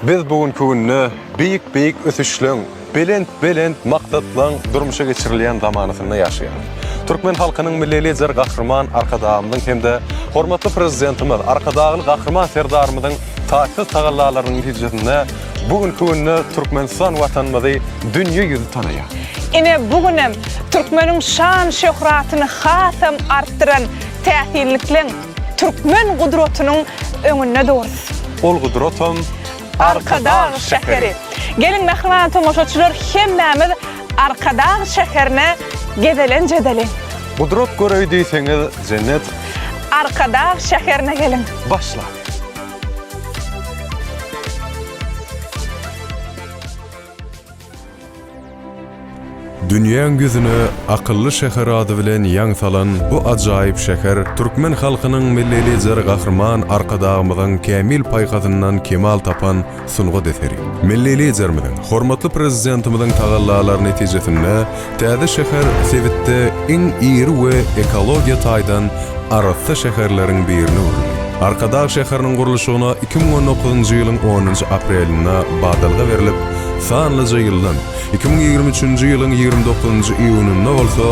Biz bu günki günde beýik-beýik ösüşleň, belent-belent maksatlaň durmuşa geçirilýän zamanasynda ýaşaýarys. Türkmen halkynyň Milli Lideri Gahryman Arkadagymyzyň hem-de hormatly Prezidentimiz Arkadagly Gahryman Serdarymyzyň taýsyz tagallalarynyň netijesinde bu günki günde Türkmenistan Watanymyzy dünýe ýüzi tanaýar. Ine, bu günem türkmeniň şan-şöhratyny hasam artdyran täsinlikleň, türkmen gudratynyň öňünde durus. Ol gudratam Arkadag şäheri. Geliň mähriban tomaşaçylar hemmämiz Arkadag şäherine gezelenç edeliň. Gudrat göreý diýseňiz jennet. Arkadag şäherine geliň. Başlaly. Dünýäň ýüzüne akylly şäher ady bilen ýaň salan bu ajaýyp şäher türkmen halkynyň Milli Lideri Gahryman Arkadagymyzyň kämil paýhasyndan kemal tapan sungat eseri. Milli Liderimiziň, hormatly Prezidentimiziň tagallalary netijesinde täze şäher sebitde iň iri we ekologiýa taýdan arassa şäherleriň birine öwrüldi. Arkadag şäheriniň gurluşygyna 2019-njy ýylyň onunjy aprelinde badalga berlip, sanlyja ýyldan, 2023-nji ýylyň 29-njy iýunynda bolsa,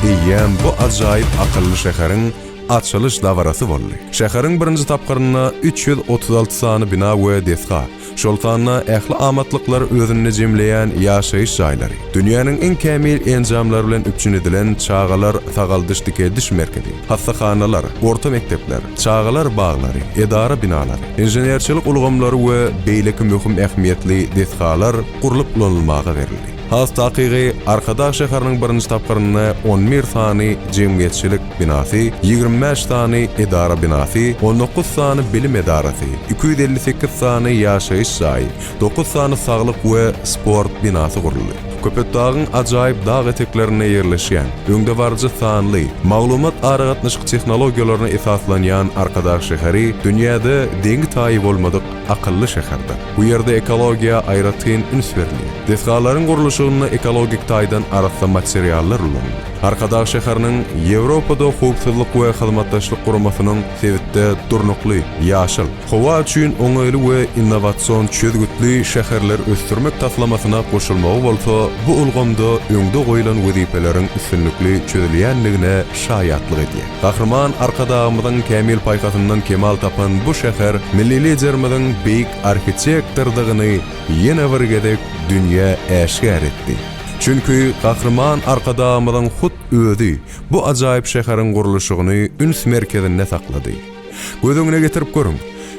eýýäm bu ajaýyp akylly şäheriň açylyş dabarasy boldy. Şäheriň birinji tapgyrynda 336 sany bina we desga, şol sanda ähli amatlyklary özünde jemleýän ýaşaýyş jaýlary, dünýäniň iň kämil enjamlary bilen üpjün edilen çagalar sagaldyş-dikeldiş merkezi, hassahanalar, orta mekdepler, çagalar baglary, edara binalary, inženerçilik ulgamlary we beýleki möhüm ähmiýetli desgalar gurlup ulanylmaga berildi. Has takygy, Arkadag şäheriniň birinji tapgyrynda 11 sany jemgyýetçilik binasy, 25 sany edara binasy, 19 sany bilim edarasy, 258 sany ýaşaýyş jaýy, dokuz sany saglyk we sport binasy guruldy. Köpetdagyň ajaýyp dag eteklerinde ýerleşýän, öňdebaryjy sanly, maglumat-aragatnaşyk tehnologiýalaryna esaslanýan Arkadag şäheri dünýäde deňi-taýy bolmadyk akylly şäherdir. Bu ýerde ekologiýa aýratyn üns berilýär. Desgalaryň gurluşygynda ekologik taýdan arassa materiallar ulanylýar. Arkadag şäheriniň Ýewropada Howpsuzlyk we Hyzmatdaşlyk Guramasynyň sebitde durnukly, ýaşyl, howa üçin oňaýly we innowasion çözgütli şäherleri ösdürmek taslamasyna goşulmagy bolsa bu ulgamda öňde goýlan wezipeleriň üstünlikli çözülýändigine şaýatlyk edýär. Gahryman Arkadagymyzyň kämil paýhasyndan kemal tapan bu şäher Milli Liderimiziň beýik arhitektordygyny ýene bir gezek dünýä äşgär etdi. Çünki Gahryman Arkadagymyzyň hut özi bu ajaýyp şäheriň gurluşygyny üns merkezinde saklady. Göz öňüne getirip görüň,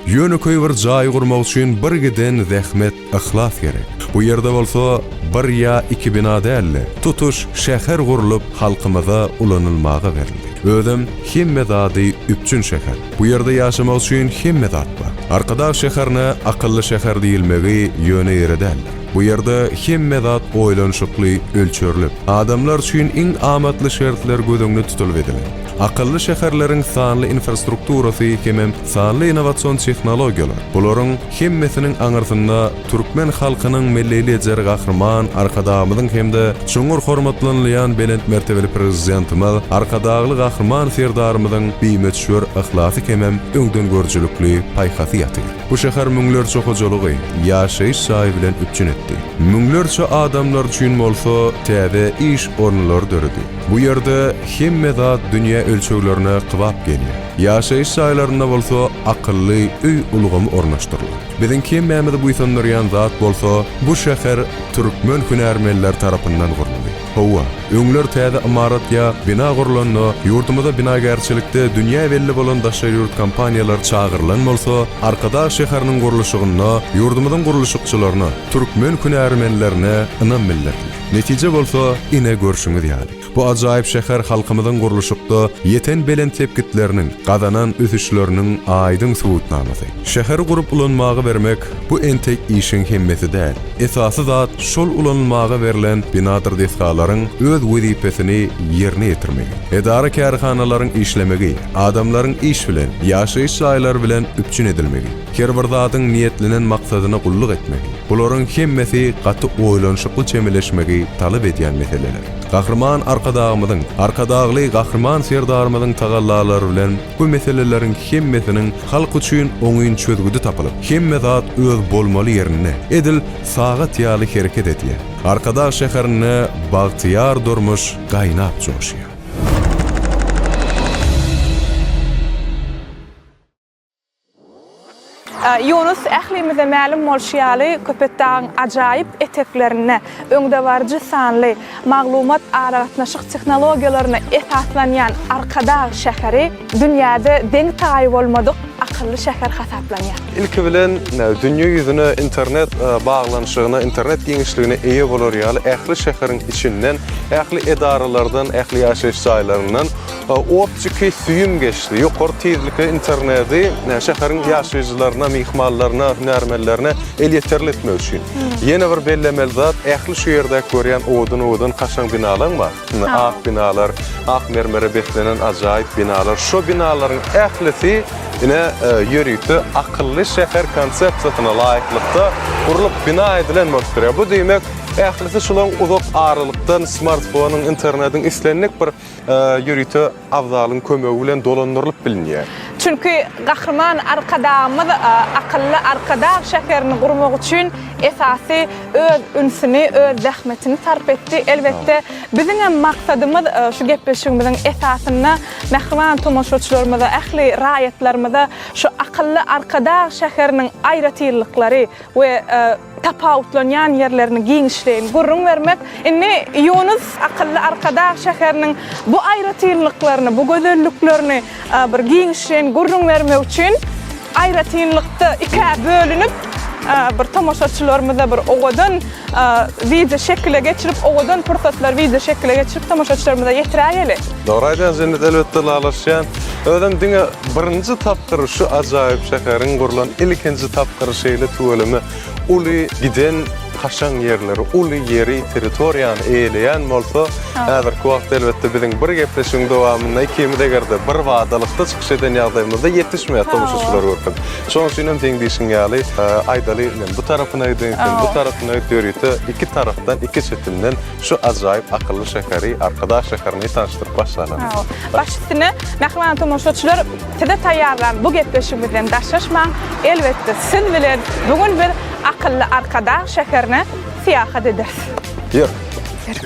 ýönekeý bir jaý gurmak üçin bir giden zähmet, yhlas gerek. Bu ýerde bolsa bir ýa iki bina däl-de, tutuş şäher gurlup, halkymyza ulanylmaga berildi. Özem hemme zady üpjün şäher. Bu ýerde ýaşamak üçin hemme zat bar. Arkadag şäherine akylly şäher diýilmegi ýöne ýere däldir. Bu ýerde hemme zat oýlanyşykly ölçerilip, adamlar üçin iň amatly şertler göz öňünde tutulyp edilen. Akylly şäherleriň sanly infrastrukturasy hemem sanly innowasion tehnologiýalar, bularyň hemmesiniň aňyrsynda türkmen halkynyň Milli Lideri Gahryman Arkadagymyzyň hem-de çuňňur hormatlanylýan belent mertebeli Prezidentimiz Arkadagly Gahryman Serdarymyzyň bimöçber yhlasy hemem öňdengörüjilikli paýhasy ýatyr. Bu şäher müňlerçe hojalygy ýaşaýyş jaýy bilen üpjün etdi. Müňlerçe adamlar üçin bolsa täze iş orunlary döredi. Bu ýerde hemme zat dünýä ölçeglerine kybap gelýär. Ýaşaýyş jaýlarynda bolsa akylly öý ulgamy ornaşdyrylan. Biziň hemmämizi buýsandyrýan zat bolsa, bu şäher türkmen hünärmenleri tarapyndan guruldy. Hawa, öňler täze ymarat ýa bina gurlanda, ýurdumyza binagärçilikde dünýä belli bolan daşary ýurt kompaniýalary çagyrylan bolsa, Arkadag şäheriniň gurluşygynda ýurdumyzyň gurluşykçylaryna, türkmen hünärmenlerine ynam bildirildi. Netije bolsa, ine görşüňiz ýaly. Bu ajaýyp şäher halkymyzyň gurluşykda ýeten belent sepgitleriniň, gazanan ösüşleriniň aýdyň subutnamasy. Şäheri gurup ulanmaga bermek bu entek işiň hemmesi däl. Esasy zat şol ulanylmaga berlen binadyr desgalaryň öz wezipesini ýerine ýetirmegi. Edara-kärhanalaryň işlemegi, adamlaryň iş bilen, ýaşaýyş jaýlary bilen üpjün edilmegi. Her bir zadyň niýetlenen maksadyna gulluk etmegi. Bularyň hemmesi gaty oýlanyşykly çemeleşmegi talap edýän meseleler. Gahryman Arkadagymyzyň, Arkadagly Gahryman Serdarymyzyň tagallalary bilen bu meseleleriň hemmesiniň halk üçin oňyn çözgüdi tapylyp, hemme zat öz bolmaly ýerinde, edil sagat ýaly hereket edýär. Arkadag şäherinde bagtyýar durmuş gaýnap joşýar. Ýunus, ählimize mälim bolşy ýaly, Köpetdagyň ajaýyp eteklerinde öňdebaryjy sanly maglumat-aragatnaşyk tehnologiýalaryna esaslanýan Arkadag şäheri dünýäde deňi-taýy bolmadyk akylly şäher hasaplanýar. Ilki bilen, dünýe ýüzüne internet baglanyşygyna, internet giňişligine eýe bolar ýaly ähli şäheriň içinden, ähli edaralardan, ähli ýaşaýyş jaýlaryndan Optiki süýüm geçdi. Ýokary tizlikli interneti şäheriň ýaşaýjylaryna, myhmanlaryna, hünärmenlerine elýeterli etmek üçin. Ýene bir bellemeli zat, ähli şu ýerdäki görýän owadan-owadan kaşaň binalaň bar. Ak binalar, ak mermere beslenen ajaýyp binalar. Şo binalaryň ählisi ine ýörite akylly şäher konsepsiýasyna laýyklykda gurlup bina edilen bolup durýar. Bu diýmek, ählisi şulaň uzak aralykdan smartfonyň, internetiň islendik bir ýörite abzalyň kömegi bilen dolandyrylyp bilinýär. Çünki Gahryman Arkadagymyz akylly Arkadag şäherini gurmak üçin esasy öz ünsüni, öz zähmetini sarp etdi. Elbetde, biziň hem maksadymyz şu gepleşigimiziň esasynda mähriban tomaşaçylarymyza, ähli raýatlarymyza şu akylly Arkadag şäheriniň aýratynlyklary we tapawutlanýan ýerlerini giňişleýin gürrüň bermek. Indi Ýunus akylly Arkadag şäheriniň bu aýratynlyklaryny, bu gözelliklerini bir giňişleýin gürrüň bermek üçin aýratynlykda ikä bölünip, bir tomaşaçylarymyza bir owadan wideo şekile geçirip, owadan pursatlary wideo şekile geçirip tomaşaçylarymyza ýetiräýeli. Dogry aýdýaň Jennet, elbetde ylalaşýan. Özem diňe birinji tapgyr şu ajaýyp şäheriň gurlan ilkinji tapgyry şeýle tüweleme uly giden kaşaň ýerleri, uly ýeri, territoriýany eýeleýän bolsa, häzirki wagtda elbetde biziň bir gepleşigiň dowamynda ikimiz eger-de bir badalykda çykyş eden ýagdaýymyzda ýetişmeýär tomaşaçylara görkezip. Şonuň üçin hem seň diýşiň ýaly, aýdaly men bu tarapyna gideýin, sen bu tarapyna git, ýörite iki tarapdan, iki çetinden şu ajaýyp akylly şäheri, Arkadag şäherini tanyşdyryp başlalyň. Baş üstüne, mähriban tomaşaçylar, size taýýarlan bu gepleşigimizden daşlaşmaň. Elbetde, siz bilen bu gün biz akylly Arkadag şäherine syýahat ederis. Ýör. Ýör.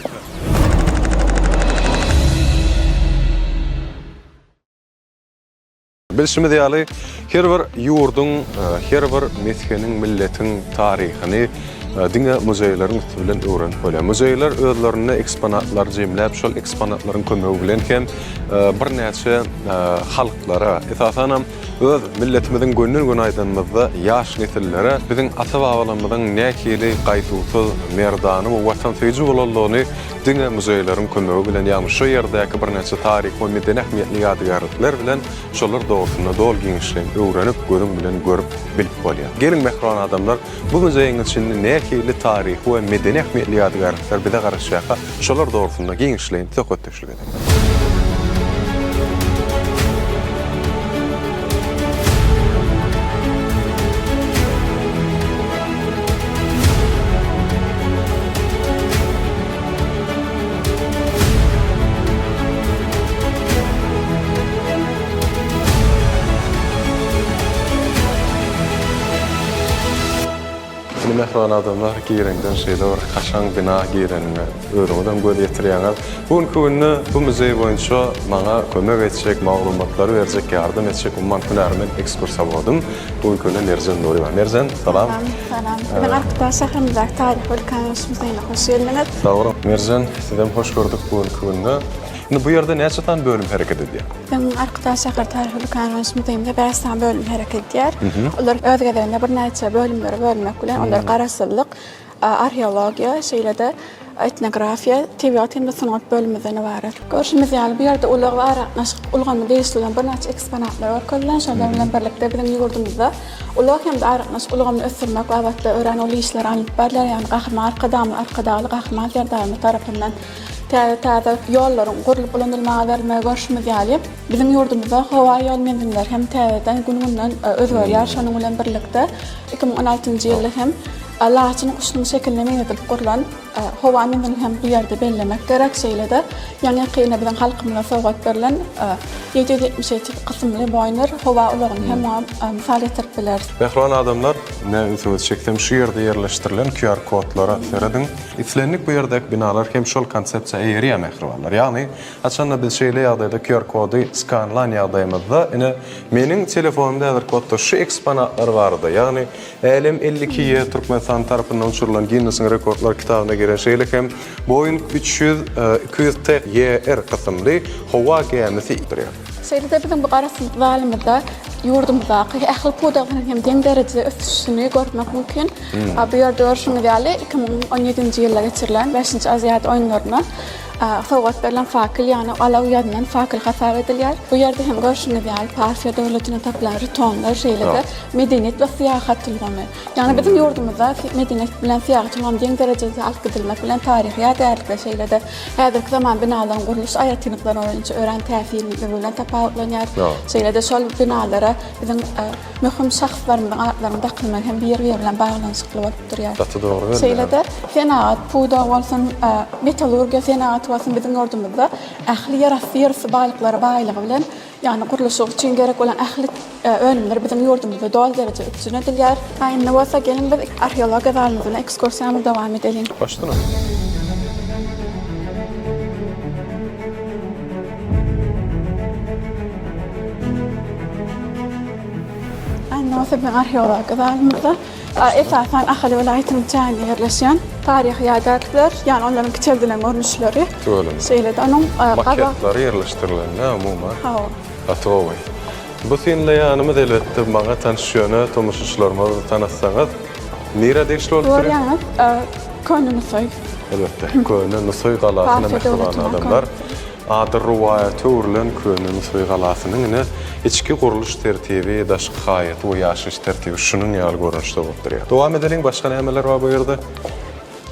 Bilşimiz ýaly, her bir ýurduň, her bir mesgeniň, milletiň taryhyny diňe muzeýleriň üsti bilen öwrenip bolýar. Muzeýler özlerinde eksponatlary jemläp, şol eksponatlaryň kömegi bilen hem birnäçe halklara, esasanam öz milletimiziň gönden-göni aýdanymyzda ýaş nesillere biziň ata-babalarymyzyň nähili gaýduwsyz, merdana we watansöýüji bolandygyny Diňe muzeýleriň kömegi bilen, ýagny şu ýerdäki birnäçe taryhy we medeni ähmiýetli ýadygärlikler bilen şolar dogrusynda doly giňişleýin öwrenip, gözüň bilen görüp, bilip bolýar. Geliň, mähriban adamlar, bu muzeýiň içinde nähili taryhy we medeni ähmiýetli ýadygärlikler bize garaşýarka, şolar dogrusynda giňişleýin söhbetdeşlik edeliň. Indi mähriban adamlar gireňden şeýle bir kaşaň bina gireniňe özüňizem göz ýetirýäňiz. Bu günki günde bu muzeý boýunça maňa kömek etjek, maglumatlary berjek, ýardam etjek umuman hünärmen ekskursowodym. Bu günki günde Merjen Nuryýewa. Merjen, salam. Salam. Biziň Arkadag şäherimizdäki taryhy ülkäniň muzeýine hoş geldiňiz. Sag boluň. Merjen, sizem hoş gördük bu günki günde. Indi bu ýerde näçe sany bölüm hereket edýär? Biziň Arkadag şäher taryhy ülkäniň muzeýimizde bäş sany bölüm hereket edýär. Olar öz gezeginde birnäçe bölümlere bölünmek bilen, olar Garaşsyzlyk, arheologiýa, şeýle-de etnografiýa, tebigat hem-de sungat bölümimizden ybarat. Görşümiz ýaly, bu ýerde ulag we aragatnaşyk ulgamyna degişli bolan birnäçe eksponatlar görkezilen. Şolar bilen birlikde biziň ýurdumyzda ulag hem-de aragatnaşyk ulgamyny ösdürmek babatda örän uly işler alnyp barylýar. Ýagny Gahryman Arkadagymyz, Arkadagly Gahryman Serdarymyz tarapyndan täze-täze ýollaryň gurlup ulanylmaga berilmegi görşümiz ýaly, biziň ýurdumyzda howa ýol menzilleri hem täzeden gün-günden özgerýär. Şonuň bilen birlikde, 2016-njy ýylda hem. Laçyn guşunyň şekiline meňzedilip gurlan howa menzilini hem bu ýerde bellemek gerek. Şeýle-de, ýaňy-ýakynda biziň halkymyza sowgat berlen 777 kysymly Boeing howa ulagyny hem muňa mysal getirip bileris. Mähriban adamlar, ine ünsüňizi çeksem şu ýerde ýerleşdirilen QR kodlara serediň. Islendik bu ýerdäki binalar hem şol konsepsiýa eýerýär mähribanlar. Ýagny, haçanda biz şeýle ýagdaýda QR kody skanlan ýagdaýymyzda, ine, meniň telefonymda häzirki wagtda şu eksponatlar barada, ýagny Älem 52 Y Türkmenistan tarapyndan uçurylan Ginnesiň rekordlar kitabyna giren şeýle hem Boeing 300 200 TYR kysymly howa gämisi durýar. Şeýle-de biziň bu Garaşsyzlyk zalymyzda ýurdumyzdaky ähli pudaklaryň hem deň derejede ösüşini görmek mümkin. Bu ýerde görşüňiz ýaly, 2017-nji ýylda geçirilen bäşinji Aziada oýunlarynda sowgat berlen fakel, ýagny alaw ýazylan fakel hasap edilýär. Bu ýerde hem görşüňiz ýaly, Parfiýa döwletinde tapylan ritonlar, şeýle-de Medeniýet we syýahat ulgamy. Ýagny biziň ýurdumyzda medeniýet bilen syýahat ulgamy deň derejede alyp gidilmek bilen taryhy ýadygärlikler şeýle-de häzirki zaman binalaryň gurluş aýratynlyklary boýunça örän täsinligi bilen tapawutlanýar. Şeýle-de şol binalara biziň möhüm şahslarymyzyň atlarynyň dakylmagy hem bir-biri bilen baglanyşykly bolup durýar. Gaty dogry belleýäň. Şeýle-de senagat pudagy bolsun, metallurgiýa senagaty bolsun biziň ýurdumyzda ähli ýerasty, ýerüsti baýlyklara baýlygy bilen Ýagny gurluşyk üçin gerek bolan ähli önümler biziň ýurdumyzda doly derejede üpjün edilýär. A indi bolsa geliň biz arheologiýa zalymyz bilen ekskursiýamyzy dowam edeliň. Başlanyň. A indi bolsa biziň arheologiýa zalymyzda esasan Ahal welaýatynyň çäginde ýerleşýän taryhy ýadygärlikler, ýagny olaryň kiçeldilen görnüşleri. Tüweleme. Şeýle-de onuň Maketleri ýerleşdirilen-dä umuman. Hawa. Gaty gowy. Bu synlaýanymyz elbetde maňa tanyş ýöne tomaşaçylarymyzy tanatsaňyz nirä degişli bolup durýar? Görýäňiz, Köne Nusaý. Elbetde, Köne Nusaý galasyna mähriban adamlar. Ady rowaýata öwrülen Köne Nusaý galasynyň ine içki gurluş tertibi, daşky haýaty we ýaşaýyş tertibi şunuň ýaly görnüşde bolup durýar. Dowam edeliň, başga nämeler bar bu ýerde?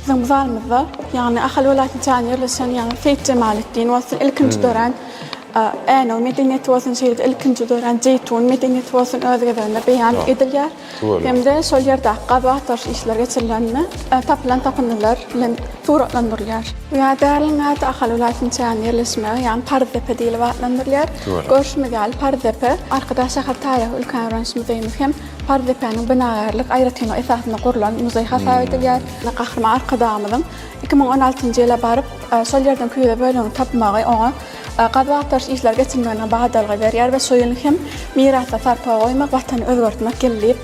Biziň bu zalymyzda, ýagny Ahal welaýatynyň çäginde ýerleşen, ýagny Seýit Jemaleddin bolsun, ilkinji dörän Änew medeniýeti bolsun, şeýle-de ilkinji dörän Jeýtun medeniýeti bolsun öz gezeginde beýan edilýär. Hem-de şol ýerdäki gazuw-agtaryş işleri geçirilende tapylan tapyndylar bilen suratlandyrylýar. Bu ýadygärligiň ady Ahal welaýatynyň çäginde ýerleşmegi, ýagny Parzdepe diýlip atlandyrylýar. Görşümiz ýaly, Parzdepe Arkadag şäher taryhy ülkäni öwreniş muzeýimiz hem Parzdepäniň binagärlik aýratynlygy esasynda gurlan muzeý hasap edilýär. Gahryman Arkadagymyzyň 2016-njy ýyla baryp, şol ýerden küýze bölegini tapmagy oňa gazuw-agtaryş işleri geçirmegine badalga berýär we şo ýyl hem Mirasa sarpa goýmak, Watany özgertmek ýyly diýip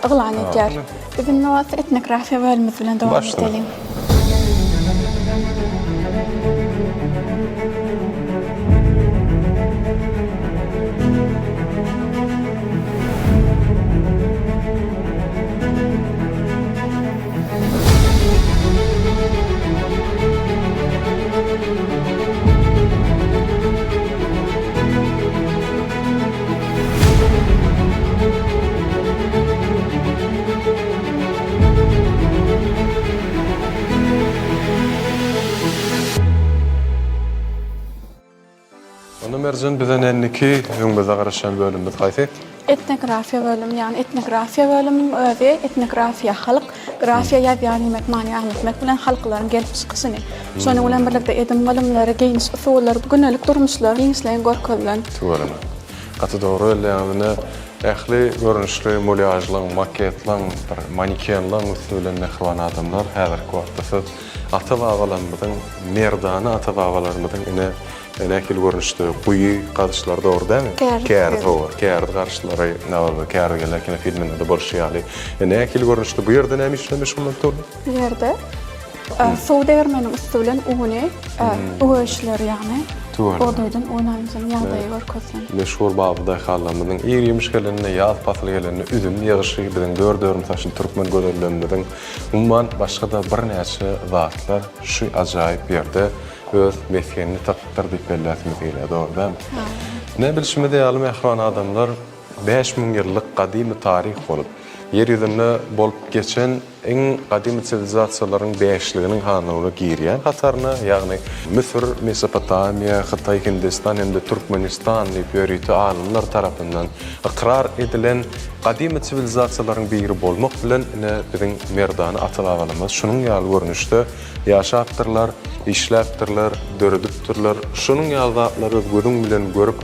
yglan edýär. Biz indi bolsa etnografiýa bölümimiz bilen dowam edeliň. Onda Merjen bize nenniki öňümizde garaşýan bölümimiz haýsy? Etnografiýa bölümi, ýagny etnografiýa bölüminiň özi etnografiýa, halk, grafiýa ýazýar diýmek many aňlatmak bilen halklaryň gelip çykyşyny, şonuň bilen birlikde edim-gylymlary, geýniş usullary, gündelik durmuşlary giňişleýin görkezilen. Tüweleme. Gaty dogry belleýäňiz. Ine, ähli görnüşli mulýažlaň, maketlaň, bir manekenlaň üsti bilen mähriban adamlar, häzirki wagtda siz ata-babalarymyzyň, merdana ata-babalarymyzyň ine, nähili görnüşde guýy gazyşlary dogry dälmi? Kärz. Kärz, hawa, kärz garyşlary, Kärz geler kinofilminde-de bolşy ýaly. Nähili görnüşde bu ýerde näme iş bilen meşgullanyp durlar? Bu ýerde Suw degirmeniň üsti bilen uny üweýişler, ýagny bugdaýdan un alynjak ýagdaýy görkezsin. Meşhur bably daýhanlarymyzyň ir-iýmiş gelende, ýaz pasyly gelende üzüm ýygyşy, biziň dört-örüm saçly türkmen gözellerimiziň, umuman, başga-da birnäçe zatlar şu ajaýyp ýerde öz mesgenini tapypdyr diýip belläsimiz gelýär, dogry dälmi? Ine, bilşimiz ýaly, mähriban adamlar, 5000 ýyllyk gadymy taryh bolup. Ýer ýüzünde bolup geçen iň gadymy siwilizasiýalaryň bäşliginiň sanawyna girýän hataryna, ýagny Müsür, Mesopotamiýa, Hytaý, Hindistan hem-de Türkmenistan diýip ýörite alymlar tarapyndan ykrar edilen gadymy siwilizasiýalaryň biri bolmak bilen, ine, biziň merdana ata-babalarymyz şunuň ýaly görnüşde ýaşapdyrlar, işläpdirler, döredipdirler. Şunuň ýaly zatlary öz gözüň bilen görüp,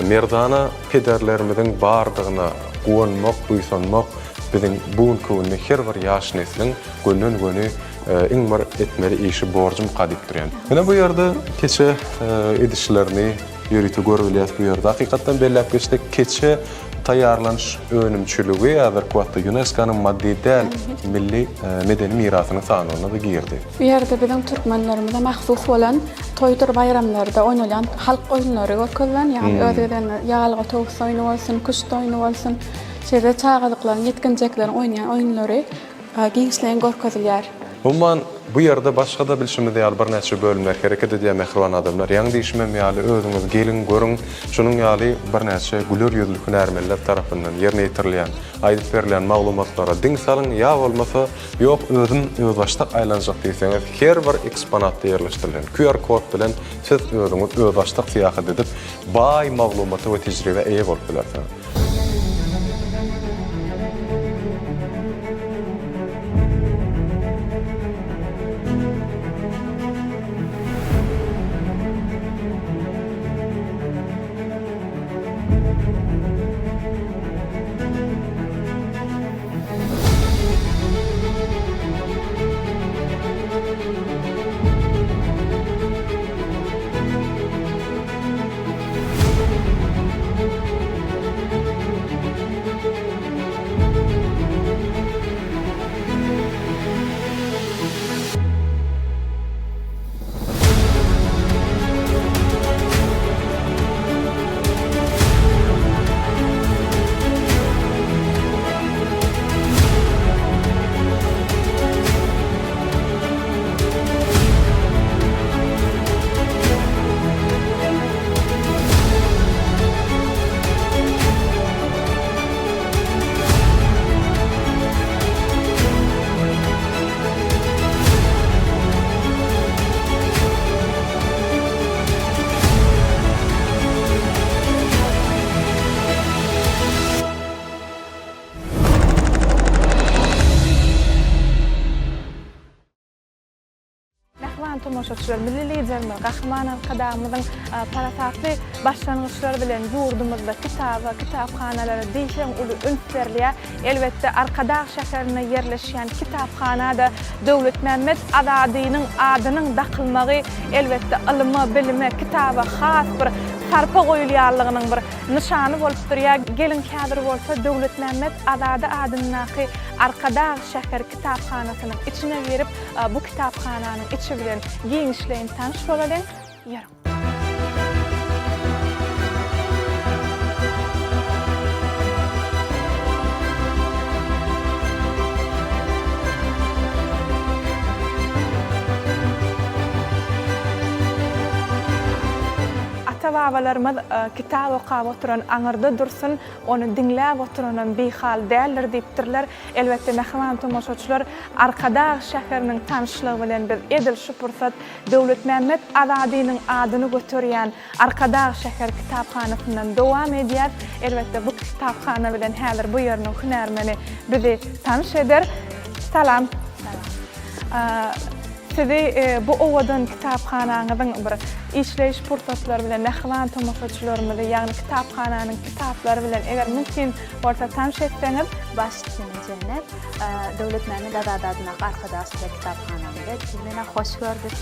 merdana pederlerimiziň bardygyna guwanmak, buýsanmak biziň bu günki günde her bir ýaş nesliň gönden-göni iň bir etmeli işi, borjumyka diýip durýan. Ine bu ýerde keçe edişlerini ýörite görübilýäs bu ýerde. Hakykatdan belläp geçsek, keçe taýýarlanyş önümçiligi häzirki wagtda ÝUNESKO-nyň maddy däl milli medeni mirasynyň sanawyna-da girdi. Bu ýerde biziň türkmenlerimize mahsus bolan toýdur baýramlarda oýnalýan halk oýunlary görkezilen, ýagny öz gezeginde ýaglyga towus oýny bolsun, küşt oýny bolsun, şeýle çagalyklaryň, ýetginjekleriň oýnaýan oýunlary giňişleýin görkezilýär. Umuman, bu ýerde başga-da bilşimiz ýaly birnäçe bölümler hereket edýär, mähriban adamlar. Ýaňy diýşimem ýaly, özüňiz geliň, görüň, şunuň ýaly birnäçe güler ýüzli hünärmenler tarapyndan ýerine ýetirilýän, aýdyp berilýän maglumatlara diň salyň, ýa bolmasa, Ýok, özüm özbaşdak aýlanjak diýseňiz, her bir eksponatda ýerleşdirilen QR kod bilen siz özüňiz özbaşdak syýahat edip, baý maglumata we tejribä eýe bolup bilersiňiz. Mähriban tomaşaçylar, Milli Liderimiz Gahryman Arkadagymyzyň parasatly başlangyçlary bilen ýurdumyzda kitaba, kitaphanalara diýseň uly üns berilýär. Elbetde, Arkadag şäherinde ýerleşýän kitaphana-da Döwletmämmet Azadynyň adynyň dakylmagy, elbetde, ylyma, bilime, kitaba has bir sarpa goýulýanlygynyň bir nyşany bolup durýar. Geliň, häzir bolsa Döwletmämmet Azady adyndaky Arkadag şäher kitaphanasynyň içine girip, bu kitaphananyň içi bilen giňişleýin tanyş bolalyň. Ýörüň! Ata-babalarymyz Kitap okap oturan aňyrda dursun, ony diňläp oturanam bihal däldir diýipdirler. Elbetde, mähriban tomaşaçylar, Arkadag şäheriniň tanyşlygy bilen biz edil şu pursat Döwletmämmet Azadynyň adyny göterýän Arkadag şäher kitaphanasyndan dowam edýäs. Elbetde, bu kitaphana bilen häzir bu ýeriniň hünärmeni bizi tanyş eder. Salam. Salam. Sizi bu owadan kitaphanaňyzyň bir işleýiş pursatlary bilen mähriban tomaşaçylarymyzy, ýagny kitaphananyň kitaplary bilen eger mümkin bolsa tanyş etseňiz. Baş üstüne Jennet. Döwletmämmet Azady adyndaky Arkadag şäher kitaphanamyza siz bilen hoş gördük.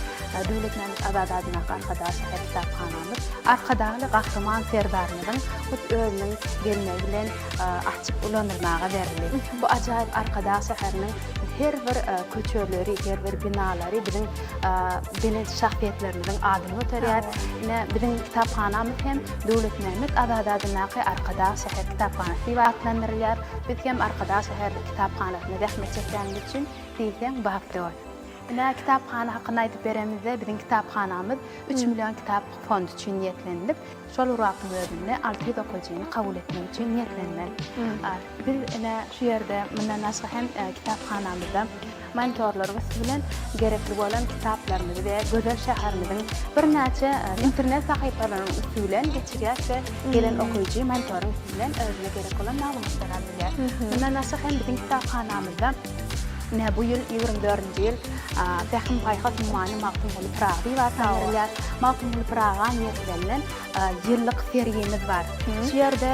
Döwletmämmet Azady adyndaky Arkadag şäher kitaphanamyz Arkadagly Gahryman Serdarymyzyň hut özüniň gelmegi bilen açyp ulanylmaga berildi. Bu ajaýyp Arkadag şäheriniň her bir köçeleri, her bir binalary biziň belent şahsyýetlerimiziň adyny göterýär. Ine, biziň kitaphanamyz hem Döwletmämmet Azady adyndaky Arkadag şäher kitaphanasy diýip atlandyrylýar. Biz hem Arkadag şäher kitaphanasynda zähmet çekýänimiz üçin diýseň bagtly bolup. Ine, kitaphana hakynda aýdyp beremizde, biziň kitaphanamyz üç million kitap fondy üçin niýetlenilip, şol bir wagtyň özünde 600 okyjyny kabul etmek üçin niýetlenilen. Biz ine şu ýerde mundan başga hem kitaphanamyzda monitorlaryň üsti bilen gerekli bolan kitaplarymyzy we gözel şäherimiziň birnäçe internet sahypalarynyň üsti bilen geçirýäris we gelen okyjy monitoryň üsti bilen özüne gerek bolan maglumatlary alyp bilýär. Mundan başga hem biziň kitaphanamyzda ine bu ýyl 24-nji ýyl Pähim-paýhas ummany Magtymguly Pyragy diýip atlandyrylýar. Magtymguly Pyraga niýetlenilen ýyllyk sergimiz bar. Şu ýerde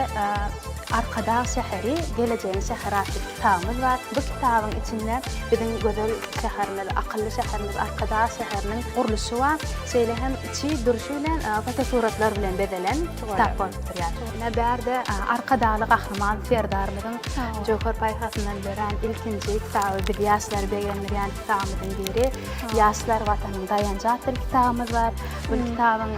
Arkadag şäheri, gelejegiň şäheri atly kitabymyz bar. Bu kitabyň içinde biziň gözel şäherimiz, akylly şäherimiz Arkadag şäheriniň gurluşy bar. Şeýle hem içi durşy bilen fotosuratlar bilen bezelen kitap bolup durýar. Ine bärde Arkadagly Gahryman Serdarymyzyň jöwher paýhasyndan dörän ilkinji kitaby biz ýaşlary begendirýän kitabymyzyň biri Ýaşlar Watanyň daýanjy atly kitabymyz bar. Bu kitabyň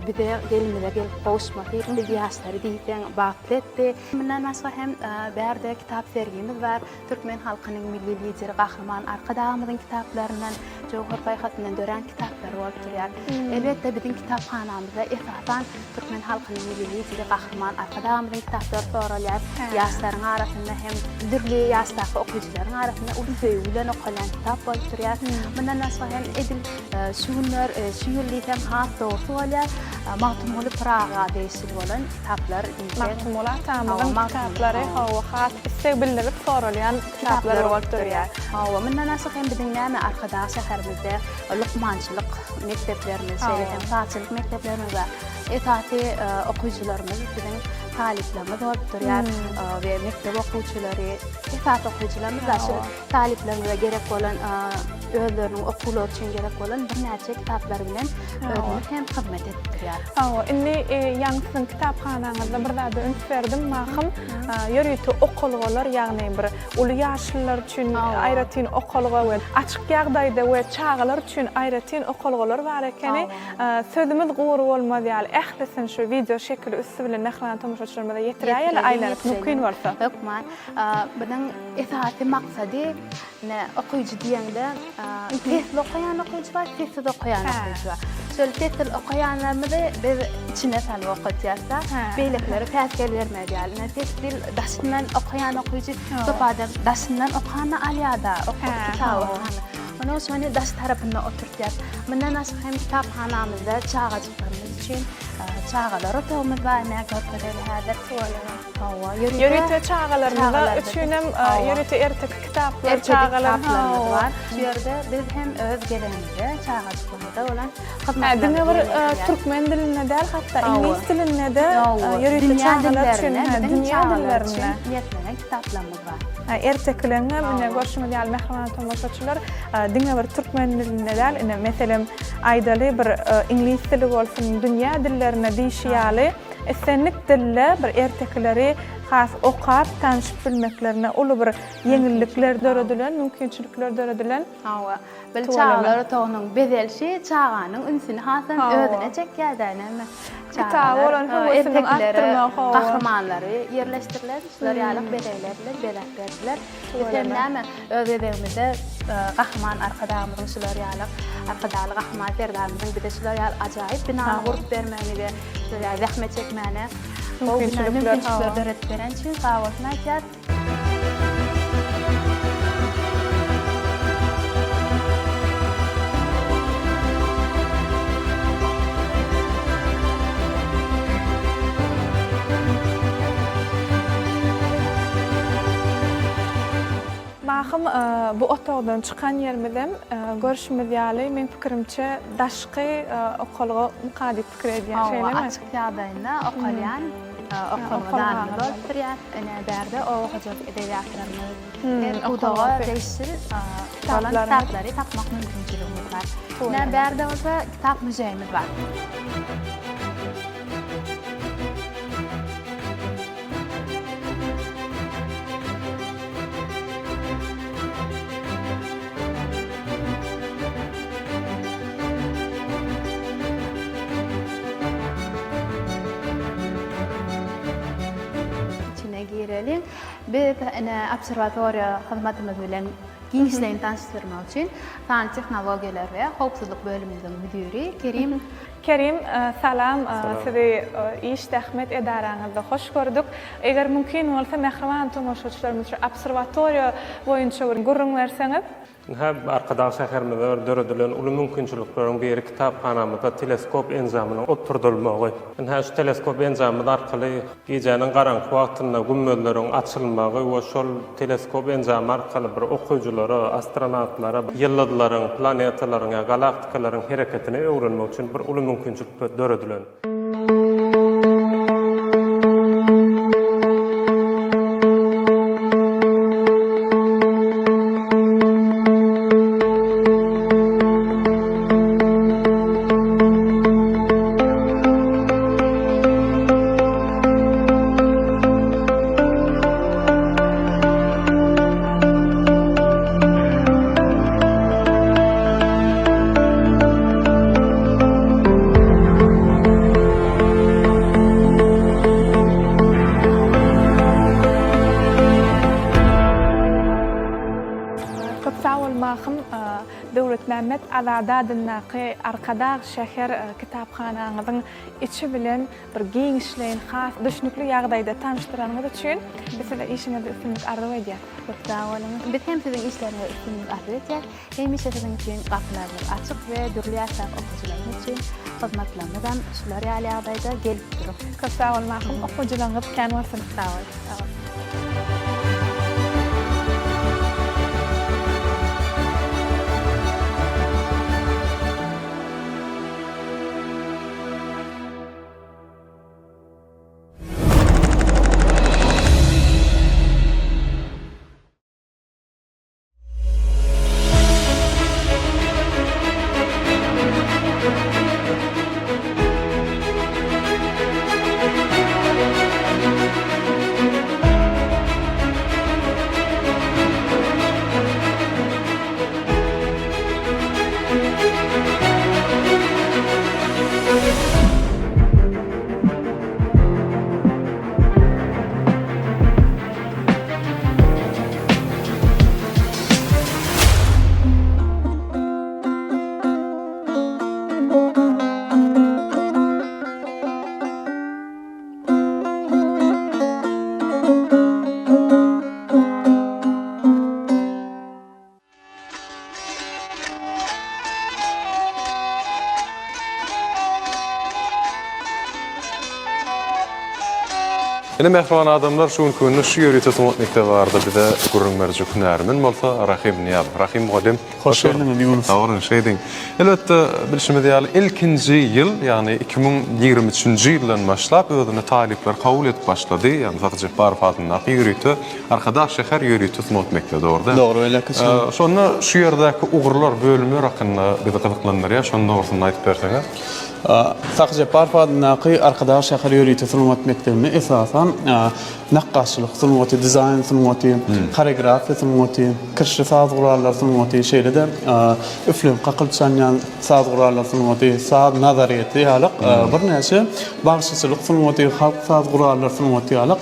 bize elimize gelip gowuşmasy biz ýaşlary diýseň bagtly etdi. Mundan başga hem bärde kitap sergimiz bar. Türkmen halkynyň Milli Lideri Gahryman Arkadagymyzyň kitaplaryndan, jöwher paýhasyndan dörän kitaplary bolup durýar. Elbetde, biziň kitaphanamyzda esasan türkmen halkynyň Milli Lideri Gahryman Arkadagymyzyň kitaplary soralýar. Ýaşlaryň arasynda hem dürli ýaşdaky okyjylaryň arasynda uly söýgi bilen okalýan kitap bolup durýar. Mundan başga hem edil şu günler, şu ýyl diýsem has dogrusy bolýar, Magtymguly Pyraga degişli bolan kitaplar diýseň. Magtymguly atamyzyň kitaplary hawa has isleg bildirilip soralýan kitaplar bolup durýar. Hawa, mundan başga hem biziň näme Arkadag şäherimizde lukmançylyk mekdeplerimiz, şeýle hem sazçylyk mekdeplerimiz bar. Esasy okyjylarymyz biziň talyplarymyz bolup durýar we mekdep okuwçylary, esasy okyjylarymyz da şu talyplarymyza gerek bolan özleriniň okuwlary üçin gerek bolan birnäçe kitaplar bilen özümiz hem hyzmat edip durýarys. Hawa, indi ýaňy siziň kitaphanaňyzda bir zada üns berdim, Mahym. Ýörite okalgalar, ýagny bir uly ýaşlylar üçin aýratyn okalga we açyk ýagdaýda we çagalar üçin aýratyn okalgalar bar ekeni. Sözümiz gury bolmaz ýaly, ählisini şu wideo şekili üsti bilen mähriban tomaşaçylarymyza ýetiräýeli aýlanyp, mümkin bolsa. Hökman. Biziň esasy maksady Ine, okyjy diýeňde, sesli okaýan okyjy bar, sessiz okaýan okyjy bar. Şol sessiz okaýanlarymyzy biz içine salyp okatýarys-da, beýlekilere päsgel bermez ýaly. Ine, sessiz daşyndan okaýan okyjy köp adam daşyndan okanda alýar-da, kitaby okanda. Onuň şony daş tarapynda oturtýarys. Mundan başga hem kitaphanamyzda çagajyklarymyz üçin çagalar otagymyz bar, ine, görkezeli häzir. Hawa, ýörite çagalarymyza üçinem ýörite erteki kitaplar, çagalar kitaplarymyz bar. Şu ýerde biz hem öz gezegimizde çagajyklarymyza bolan hyzmatlarymyzy Diňe bir türkmen dilinde däl, hatda iňlis dilinde-de ýörite çagalar üçin, dünýä dillerinde niýetlenen kitaplarymyz bar. Ertekileriň hem ine görşüňiz ýaly mähriban tomaşaçylar, diňe bir türkmen dilinde däl, ine meselem aýdaly bir iňlis dili bolsun, dünýä dillerinde diýşi ýaly, Islendik dilde bir ertekileri has okap, tanşyp bilmeklerine uly bir ýeňillikler döredilen, mümkinçilikler döredilen. Hawa. Bil çagalar otagynyň bezelişi çaganyň ünsüni hasam özüne çekýär-dä, näme? Kitaba bolan höwesiniň artdyrmagy, hawa. Gahrymanlary ýerleşdirilen, şular ýaly bezegler bilen bezäp berdiler. Biz hem näme, öz gezegimizde Gahryman Arkadagymyzyň şular ýaly, Arkadagly Gahryman Serdarymyzyň bize şular ýaly ajaýyp binany gurup bermegini we şular ýaly zähmet çekmäne mümkinçilikler döredip bereni üçin sag bolsun aýdýarys. Mahym, bu otagdan çykan ýerimizem görşümiz ýaly, meň pikirimçe, daşky okalga mka diýip pikir edýän, şeýlemi? Hawa, açyk ýagdaýynda okalýan okalga zalymyz bolup durýar. Ine, bärde oba hojalyk edebiýatlarymyz, her pudaga degişli bolan kitaplary tapmak mümkinçiligimiz bar. Ine, bärde bolsa kitap muzeýimiz bar. Içine gireliň. Biz ine obserwatoriýa hyzmatymyz bilen. Giňişleýin tanyşdyrmak üçin sanly tehnologiýalar we howpsuzlyk bölümimiziň müdiri Kerim. Kerim, salam! Sizi iş zähmet edaraňyzda hoş gördük. Eger mümkin bolsa, mähriban tomaşaçylarymyz üçin obserwatoriýa boýunça bir gürrüň berseňiz. Ynha, Arkadag şäherimizde bir döredilen uly mümkinçilikleriň biri kitaphanamyzda teleskop enjamynyň oturdylmagy. Ynha, şu teleskop enjamymyz arkaly gijäniň garaňky wagtynda gümmezleriň açylmagy we şol teleskop enjamy arkaly bir okyjylara, astronawtlara ýyldyzlaryň, planetalaryň ýa galaktikalaryň hereketini öwrenmek üçin bir uly mümkinçilik döredilen. Köp sag bol Mahym. Döwletmämmet Azady adyndaky Arkadag şäher kitaphanaňyzyň içi bilen bir giňişleýin has düşnükli ýagdaýda tanyşdyranyňyz üçin biz size işiňizde üstünlik arzuw edýäs. Köp sag boluň. Biz hem siziň işleriňizde üstünlik arzuw edýäs. Hemişe siziň üçin gapylarymyz açyk we dürli ýaşdaky okyjylarymyz üçin hyzmatlarymyzam şular ýaly ýagdaýda gelip duruň. Köp sag boluň Mahym. Okyjylaryňyz kän bolsun. Sag boluň. Sag boluň. Ine mähriban adamlar şu günki günde şu ýörite sungat mekdebi barada bize gürrüň berjek hünärmen bolsa Rahym Nyýazow. Rahym mugallym. Hoş geldiňiz Ýunus. Sag boluň, şeýdiň. Elbetde bilşimiz ýaly ilkinji ýyl, ýagny 2023-nji ýyldan başlap özüne talyplar kabul edip başlady. Ýagny Sahy Jepbarow adyndaky ýörite Arkadag şäher ýörite sungat mekdebi, dogry däl? Dogry, beýleki çyn. Şonda şu ýerdäki ugurlar, bölümler hakynda bizi gyzyklandyrýar, şonuň dogrusynda aýdyp berseňiz. Sahy Jepbarow adyndaky Arkadag şäher ýörite sungat mekdebinde esasan nakgaşçylyk sungaty, dizaýn sungaty, horeografiýa sungaty, kirişli saz gurallary sungaty, şeýle-de üflenip kakylyp çalynýan saz gurallary sungaty, saz nazaryýeti ýaly birnäçe bagşyçylyk sungaty, halk saz gurallary sungaty ýaly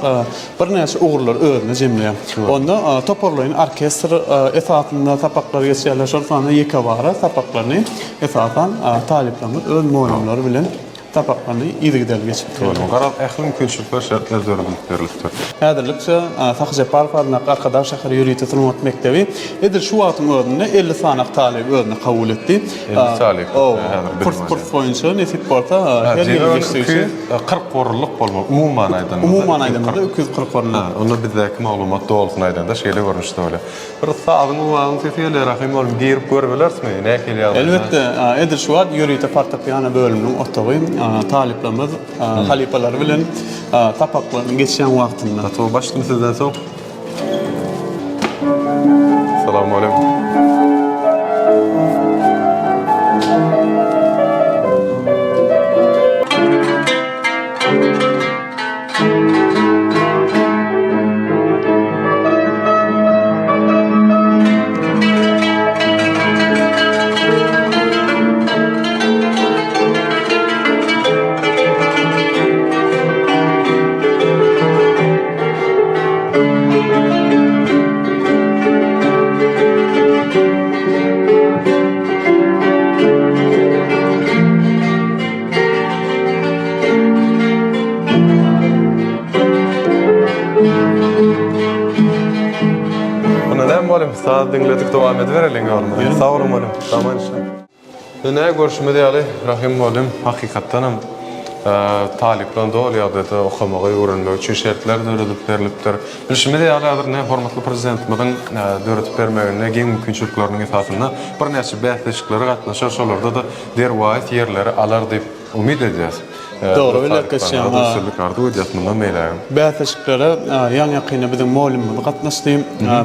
birnäçe ugurlary özünde jemleýär. Onda toparlaýyn orkestr esasynda sapaklar geçýärler, şol sanda ýekebara sapaklaryny esasan talyplarymyz öz mugallymlary bilen sapaklaryny yzygiderli geçip durýarlar. Garaz, ähli mümkinçilikler, şertler döredilip berlipdir. Häzirlikçe Sahy Jepbarow adyndaky Arkadag şäher ýörite sungat mekdebi edil şu wagtyň özünde 50 sany talyby özüne kabul etdi. 50 talyp häzir bilim alýar. Kurs-kurs boýunça nesip bolsa her ýyl geçdigiçe. 240 orunlyk bolmaly, umuman aýdanymyzda. Umuman aýdanymyzda 240 orunlyk. Onda bizdäki maglumat dogrusyny aýdanda şeýle görnüşde bolýar. Bir sazyň owazyň sesi gelýär Rahym oglum girip görübilerismi nähili ýagdaýda? Elbetde, edil şu wagt ýörite fortepiano bölüminiň otagy talyplarymyz halypalary bilen sapaklaryny geçýän wagtynda. Gaty başdym sizden soň. Salam aleýkum. mugallym, saz diňledik, dowam edibereliň ýolumyzy. Sag boluň mugallym. Aman işläň. Ine, görşümiz ýaly, Rahym mugallym hakykatdanam talyplaryň doly ýagdaýda okamagy, öwrenmegi üçin şertler döredilip berlipdir. Bilşimiz ýaly, häzir ine, hormatly Prezidentimiziň döredip bermeginde giň mümkinçilikleriniň esasynda birnäçe bäsleşiklere gatnaşar, şolarda-da derwaýys ýerleri alar diýip umyt edýäs. Dogry belläp geçýäň. Üstünlik arzuw edýäs mundan beýlägem. Bäsleşiklere ýaňy-ýakynda biziň mugallymymyz gatnaşdy.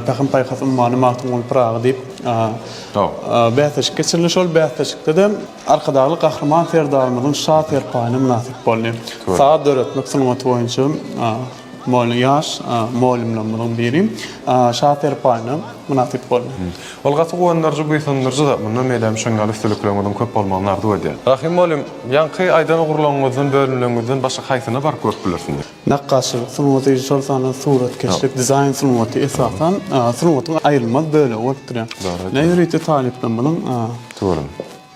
Pähim-paýhas ummany Magtymguly Pyragy diýip bäsleşik geçirildi. Şol bäsleşikde-de Arkadagly Gahryman Serdarymyzyň Şa serpaýyna mynasyp boldy. Saz döretmek sungaty boýunça ýaş mugallymlarymyzyň biri Şa serpaýyna mynasyp boldy. Ol gaty guwandyryjy, buýsandyryjy zat. Mundan beýlägem şoň ýaly üstünlikleriňiziň köp bolmagyny arzuw edýän. Rahym mugallym, ýaňky aýdan ugurlaryňyzdan, bölümleriňizden başga haýsyna baryp görüp bilersiňiz? Nakgaşçylyk sungaty, şol sanda suratkeşlik, dizaýn sungaty esasan sungatyň aýrylmaz bölegi bolup durýar. Dogry Ne ýörite talyplarymyzyň Dogry.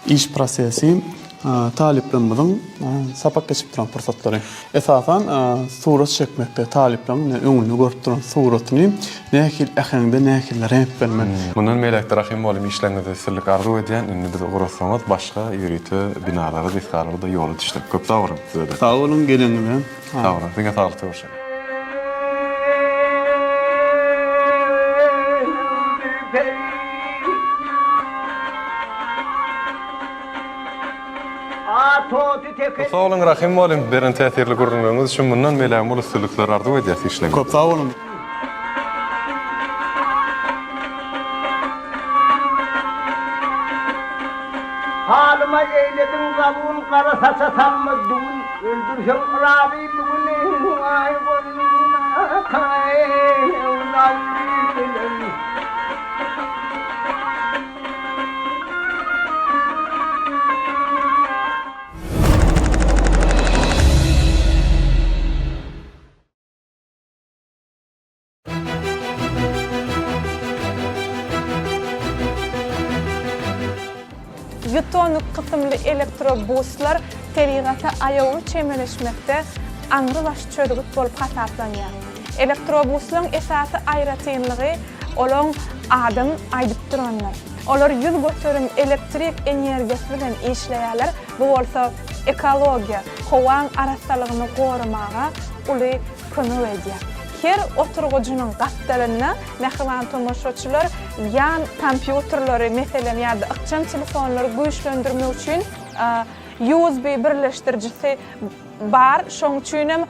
Iş prosesi talyplarymyzyň sapak geçip duran pursatlary. Esasan surat çekmekde talyplaryň ine öňünde görüp duran suratyny nähili äheňde, nähili reňk bermek. Mundan beýläk-de Rahym mugallym işleriňizde üstünlik arzuw edýän. Indi bizi ugratsaňyz başga ýörite binalara, desgalara-da ýola düşsek. Köp sag boluň size-de. Sag boluň geleniňize. Sag boluň. Diňe saglykda görşeliň. Sag boluň Rahym mugallym beren täsirli gürrüňleriňiz üçin mundan beýlägem uly üstünlikler arzuw edýäs işleriňizde. Köp sag boluň. Halyma eýlediň zabun gara saça salma düwün öldürseň razy bu gün aý Ýutonik kysymly elektrobuslar tebigata aýawly çemeleşmekde aňrybaş çözgüt bolup hasaplanýar. Elektrobuslaryň esasy aýratynlygy olaň adam aýdyp durandyr. Olar 100% elektrik energiýasy bilen işleýärler, bu bolsa ekologiýa, howaň arassalygyny goramaga uly kömek edýär. Her oturgyjynyň gapdalynda, mähriban tomaşaçylar, ýan kompýuterleri, meselem, ýa-da ykjam telefonlary güýçlendirmek üçin USB birleşdirijisi bar. Şonuň üçin hem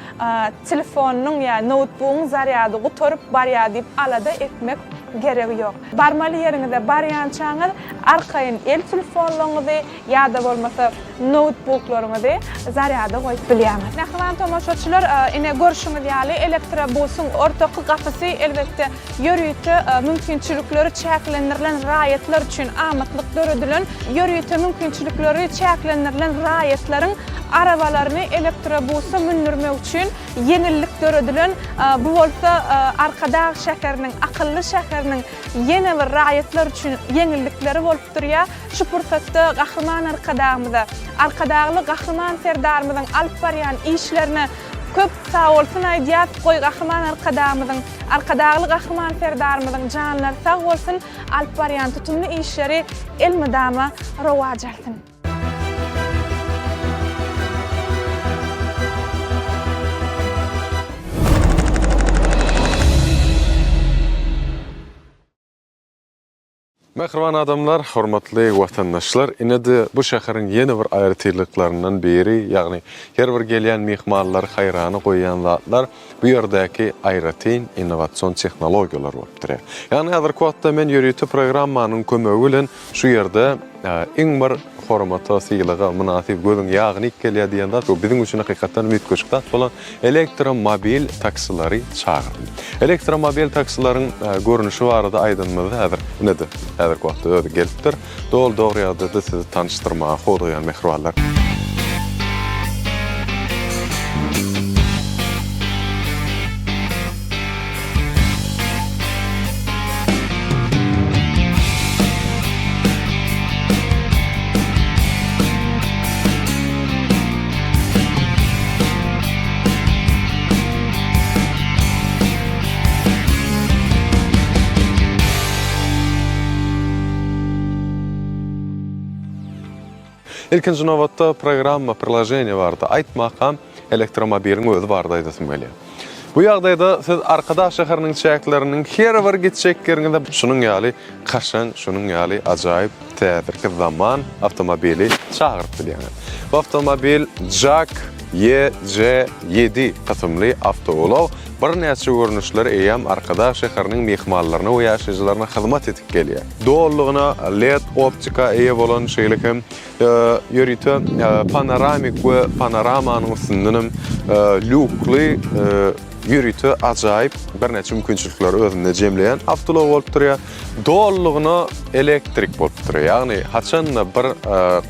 telefonynyň ýa noutbugyň zarýady gutaryp barýar diýip alada etmek geregi ýok. Barmaly ýeriňize barýançaňyz arkaýyn el telefonlaryňyzy ýa-da bolmasa noutbuklaryňyzy zarýada goýup bilýäňiz. Mähriban tomaşaçylar, ine görşüňiz ýaly elektrobusyň ortaky gapysy elbetde ýörite mümkinçilikleri çäklendirilen raýatlar üçin amatlyk döredilen ýörite mümkinçilikleri çäklendirilen raýatlaryň arabalaryny elektrobusa mündürmek üçin ýeňillik döredilen. Bu bolsa Arkadag şäheriniň, akylly şäheriniň ýene bir raýatlar üçin ýeňillikleri bolup durýar. Şu pursatda Gahryman Arkadagymyza, Arkadagly Gahryman Serdarymyzyň alyp barýan işlerine köp sagbolsun aýdýas. Goý, Gahryman Arkadagymyzyň, Arkadagly Gahryman Serdarymyzyň janlary sag bolsun, alyp barýan tutumly işleri elmydama rowaç alsyn! Mähriban adamlar, hormatly watandaşlar, ine-de bu şäheriň ýene bir aýratynlyklaryndan biri, ýagny her bir gelýän myhmanlary haýrana goýýan zatlar bu ýerdäki aýratyn innowasion tehnologiýalar bolup durýar. Ýagny häzirki wagtda men ýörite programmanyň kömegi bilen şu ýerde iň bir hormata, sylaga mynasyp, gözüň ýagyny iýip gelýär diýen zat we biziň üçin hakykatdan hem üýtgeşik zat bolan elektromobil taksilary çagyrdym. Elektromobil taksileriň görnüşi barada aýdanymyzda häzir ine-de häzirki wagtda özi gelipdir. Doly dogry ýagdaýda sizi tanyşdyrmaga howlugýan mähribanlar. Ilkinji nobatda programma, priloženiýe barada aýtmakam, elektromobiliň özi barada aýdasym gelýär. Bu ýagdaýda siz Arkadag şäheriniň çäkleriniň her bir gitjek ýeriňize şunuň ýaly kaşaň, şunuň ýaly ajaýyp häzirki zaman awtomobili çagyryp bilýäňiz. Bu awtomobil JAC YC ýedi kysymly awtoulag birnäçe görnüşleri eýýäm Arkadag şäheriniň myhmanlaryna we ýaşaýjylaryna hyzmat edip gelýär. Dolulygyna led optika eýe bolan, şeýle hem ýörite panoramik we panoramanyň üstündenem lýukly ýörite ajaýyp birnäçe mümkinçilikleri özünde jemleýän awtoulag bolup durýar. Dolulygyna elektrik bolup durýar. Ýagny haçanda bir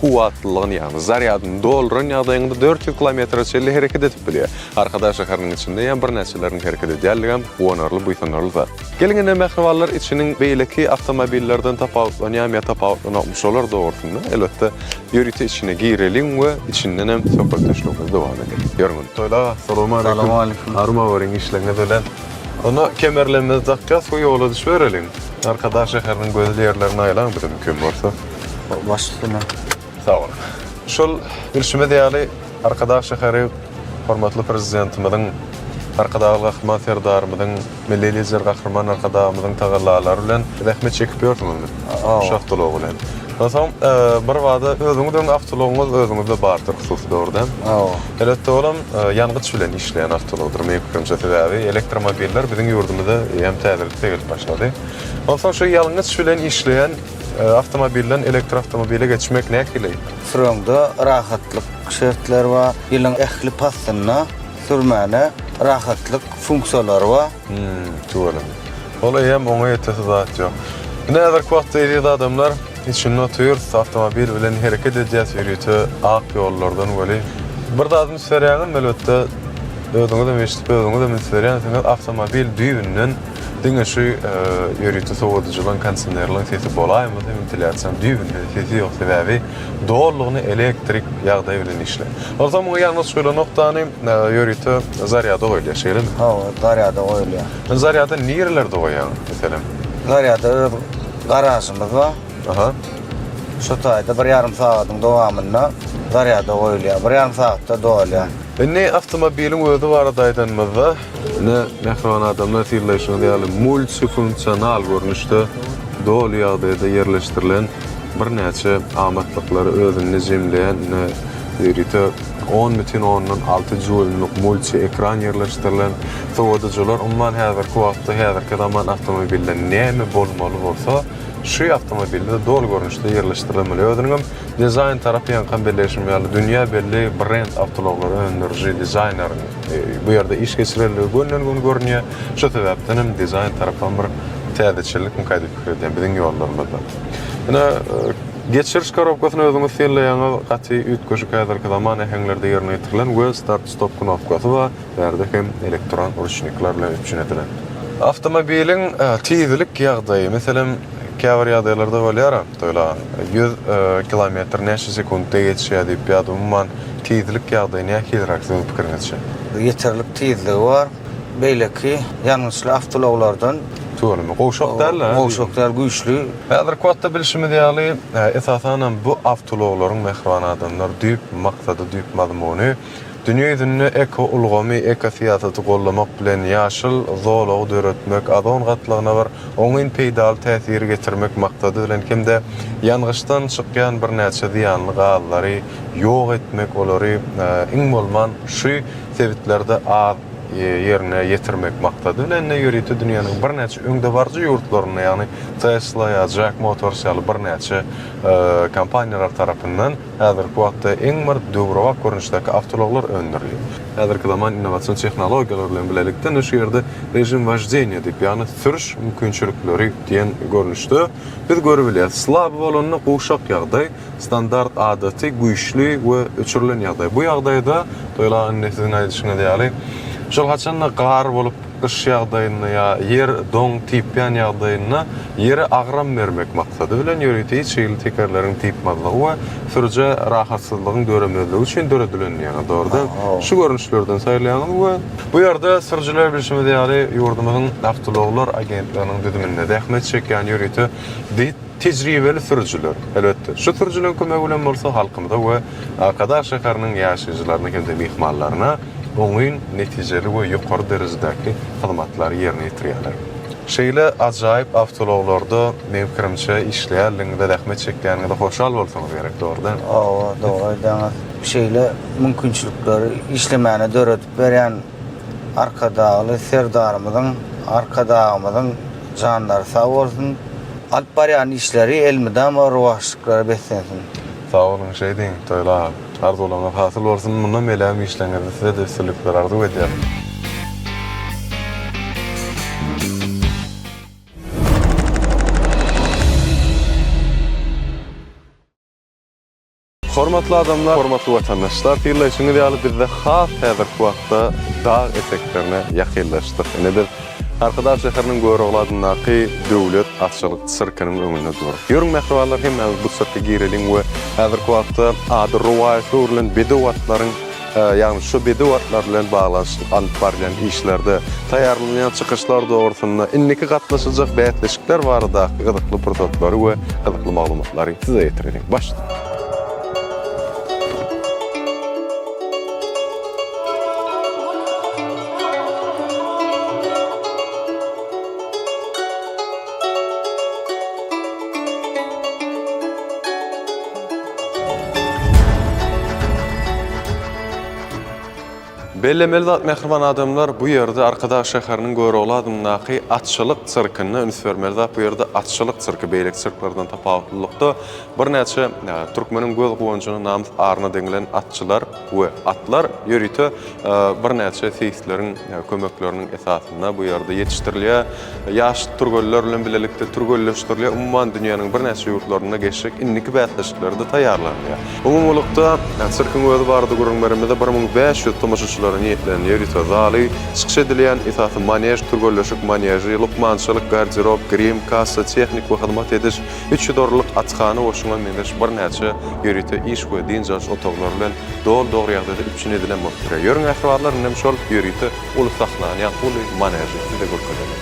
kuwwatlylygyny, ýagny zarýadyny dolduran ýagdaýyňda 400 kilometre çenli hereket edip bilýär. Arkadag şäheriniň içinde ýa birnäçeleriniň hereket edýänligem guwanarly, buýsanarly zat. Geliň indi mähribanlar içiniň beýleki awtomobillerden tapawutlanýarmy ýa tapawutlanokmy şolar dogrusynda elbetde ýörite içine gireliň we içindenem söhbetdeşligimizi dowam edeliň. Ýörüň indi. Toýly aga, salowmaleýkim. Salowmaleýkim. Arma görüň işleriňiz bilen. Onda kemerlerimizi dakýas we ýola düşübereliň. Arkadag şäheriniň gözel ýerlerini aýlaň bize mümkin bolsa. Baş üstüne. Sag boluň. Şol bilşimiz ýaly, Arkadag şäheri hormatly Prezidentimiziň, Arkadagly Gahryman Serdarymyzyň, Milli Lider Gahryman Arkadagymyzyň tagallalary bilen zähmet çekip ýörsüňizmi? Şu awtoulag bilen. Onsoň birbada özüňiziň awtoulagyňyz özüňizde bardyr hususy dogry dälmi? Hawa. Elbetde olam ýangyç bilen işleýän awtoulagdyr meň pikirimçe sebäbi elektromobiller biziň ýurdumyza eýýäm täzelikde gelip başlady. Onsoň şu ýangyç bilen işleýän Awtomobilden elektroawtomobile geçmek nähili? Süreňde rahatlyk şertleri bar. Ýylyň ähli paslynda sürmäne rahatlyk funksiýalary bar. Hmm, tüweleme. Ol eýýäm oňa ýetesi zat ýok. Ine häzirki wagtda eziz adamlar, içinde otyrys, awtomobil bilen hereket edýäs ýörite ak ýollardan weli. Bir zady üns berýäňizmi elbetde özüňizem eşidip özüňizem üns berýänsiňiz awtomobil düýbünden Diňe şu ýörite sowadyjylaň, kondisionerleň sesi bolaýmasa wentilýasiýanyň düýbünden sesi ýok, sebäbi dolulygyna elektrik ýagdaý bilen işleýär. Onsoň muňa ýalňyş goýlan nokdany ýörite zarýada goýulýar, şeýlemi? Hawa, zarýada goýulýar. Indi zarýada nirelerde goýýaňyz, meselem? Zarýada öz garažymyz bar. Aha. Şo taýda bir ýarym sagadyň dowamynda zarýada goýulýar. Bir ýarym sagatda dolýar. Indi awtomobiliň özi barada aýdanymyzda, Ine, mähriban adamlar, synlaýşyňyz ýaly, multifunksional görnüşde doly ýagdaýda ýerleşdirilen birnäçe amatlyklary özünde jemleýän, ine, ýörite 10,6 dýuýmlyk multiekran ýerleşdirilen sowadyjylar, umuman, häzirki wagtda häzirki zaman awtomobilde näme bolmaly bolsa, şu awtomobilde doly görnüşde ýerleşdirilen bolýar. Özüniňem dizaýn tarapy ýaňkam belleýşim ýaly, dünýä belli brend awtoulaglary öndüriji dizaýneriň Bu ýerde iş geçirenligi gönden-göni görünýär. Şu sebäpden hem dizaýn tarapdan bir täzeçillikmika diýip pikir edýän biziň ýollarymyzda. Ine, geçiriş korobkasyny özüňiz synlaýaňyz, gaty üýtgeşik häzirki zaman äheňlerde ýerine ýetirilen we start-stop knopkasy bar. Bärde hem elektron ruçnikler bilen üpjün edilen. Awtomobiliň tizlik ýagdaýy, meselem, käbir ýagdaýlarda bolýar-a, Toýla, 100 kilometr näçe sekuntda geçýär diýip ýa-da umuman tizlik ýagdaýy nähiliräk siziň pikiriňizçe? Ýeterlik tizligi bar. Beýleki ýangyçly awtoulaglardan Tüweleme, gowşak däl-ä? Gowşak däl, güýçli. Häzirki wagtda bilşimiz ýaly, esasanam bu awtoulaglaryň mähriban adamlar düýp maksady, düýp mazmuny Dünýä ýüzünde ekoulgamy, ekosyýasaty goldamak bilen ýaşyl zolagy döretmek, ozon gatlagyna bir oňyn peýdaly täsiri getirmek maksady bilen hem-de ýangyçdan çykýan birnäçe zyýanly gazlary ýok etmek, olary iň bolman şu sebitlerde az ýerine ýetirmek maksady bilen-de ýörite dünýäniň birnäçe öňdebaryjy ýurtlarynda, ýagny Tesla ýa Jack Motors ýaly birnäçe kompaniýalar tarapyndan Häzirki wagtda iň bir döwrebap görnüşdäki awtoulaglar öndürilýär. Häzirki zaman innowasion tehnologiýalar bilen bilelikde şu ýerde režim woždeniýa diýip, ýagny sürüş mümkinçilikleri diýen görnüşde biz görübilýäris. Slaby bolanda gowşak ýagdaý, standart adaty, güýçli we öçürilen ýagdaý. Bu ýagdaýda, Toýla indi siziň aýdyşyňyz ýaly, şol haçanda gar bolup, Gyş ýagdaýynda ýa ýer doň typýan ýagdaýynda ýere agram bermek maksady bilen ýörite hiç hili tekerleriň typmazlygy we sürüjä rahatsyzlygyň döremezligi üçin döredilen diýýäňiz dogry däl? Şu görnüşlerden saýlaýaňyz we Bu ýerde sürüjiler bilşimiz ýaly ýurdumyzyň awtoulaglar agentliginiň düzüminde zähmet çekýän ýörite dit. tejribeli sürüjiler, elbetde, şu sürüjileriň kömegi bilen bolsa halkymyza we Arkadag şäheriniň ýaşaýjylaryna hem-de myhmanlaryna oňyn, netijeli we ýokary derejedäki hyzmatlary ýerine ýetirýärler. Şeýle ajaýyp awtoulaglarda, meň pikirimçe, işleýänligiňize, zähmet çekýäniňize hoşal bolsaňyz gerek, dogry dälmi? Hawa, dogry aýdýaňyz. Şeýle mümkinçilikleri işlemäne döredip berýän Arkadagly Serdarymyzyň, Arkadagymyzyň janlary sag bolsun! Alyp barýan işleri elmydama rowaçlyklara beslensin! Sag boluň, şeýdiň, Toýly aga. Arzuwlaryňyz hasyl bolsun, mundan beýlägem işleriňizde size-de üstünlikler arzuw edýärin. Hormatly adamlar, hormatly watandaşlar, synlaýşyňyz ýaly bizde has häzirki wagtda dag eteklerine ýakynlaşdyk. Ine biz Arkadag şäheriniň Görogly adyndaky döwlet atçylyk sirkiniň öňünde durus. Ýörüň mähribanlar hemmämiz bu sirke gireliň we häzirki wagtda ady rowaýata öwrülen bedew atlaryň ýagny şu bedew atlar bilen baglanyşykly alnyp barylýan işlerde, taýýarlanylýan çykyşlar dogrusynda, indiki gatnaşyljak bäsleşikler baradaky gyzykly pursatlary we gyzykly maglumatlary size ýetireliň. Başda. Bellemeli zat mähriban adamlar bu ýerde Arkadag şäheriniň Görogly adyndaky atçylyk sirkinde üns bermeli zat bu ýerde atçylyk sirki beýleki sirklerden tapawutlylykda birnäçe türkmeniň göz guwanjyna namys aryna deňilen atçylar we atlar ýörite birnäçe seýisleriň kömekleriniň esasynda bu ýerde ýetişdirilýär. Ýaş türgenler bilen bilelikde türgenleşdirilýär. Umuman, dünýäniň birnäçe ýurtlarynda geçjek indiki bäsleşiklere-de taýýarlanylýar. Umumylykda, sirkiň özi barada gürrüň berenimizde, 1500 tomaşaçylara niýetlenen ýörite zaly, çykyş edilýän esasy manež, türgenleşik maneži, lukmançylyk, garderob, grim, kassa, tehnik we hyzmat ediş, 300 orunlyk athana we şuňa meňzeş birnäçe ýörite iş we dynç alyş otaglary bilen doly dogry ýagdaýda üpjün edilen bolup durýar. Ýörüň mähribanlar, indem şol ýörite uly sahnany, ýagny uly maneži size görkezeliň.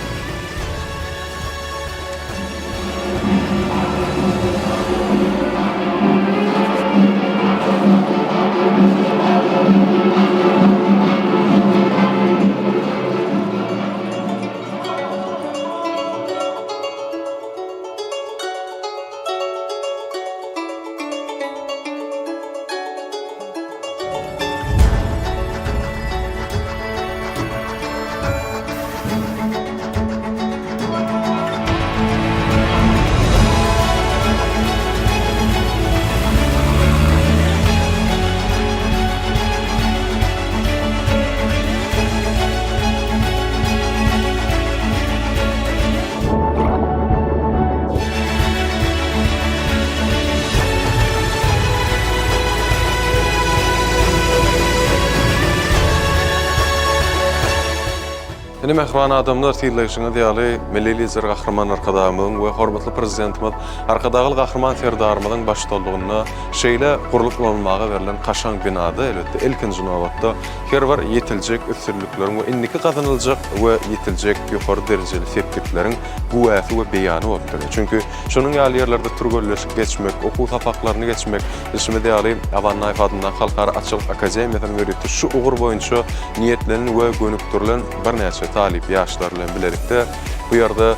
Ine mähriban adamlar synlaýşyňyz ýaly Milli Lider Gahryman Arkadagymyzyň we hormatly Prezidentimiz Arkadagly Gahryman Serdarymyzyň baştutanlygynda şeýle gurlup ulanylmaga berlen kaşaň binada elbetde ilkinji nobatda her bir ýetiljek üstünlikleriň we indiki gazanyljak we ýetiljek ýokary derejeli sepgitleriň güwäsi we beýany bolup durýar. Çünki şunuň ýaly ýerlerde türgenleşik geçmek, okuw sapaklaryny geçmek, bilşimiz ýaly, Aba Annaýew adyndaky Halkara atçylyk akademiýasynyň ýörite şu ugur boýunça niýetlenen we gönükdirilen birnäçe talyp ýaşlar bilen bilelikde bu ýerde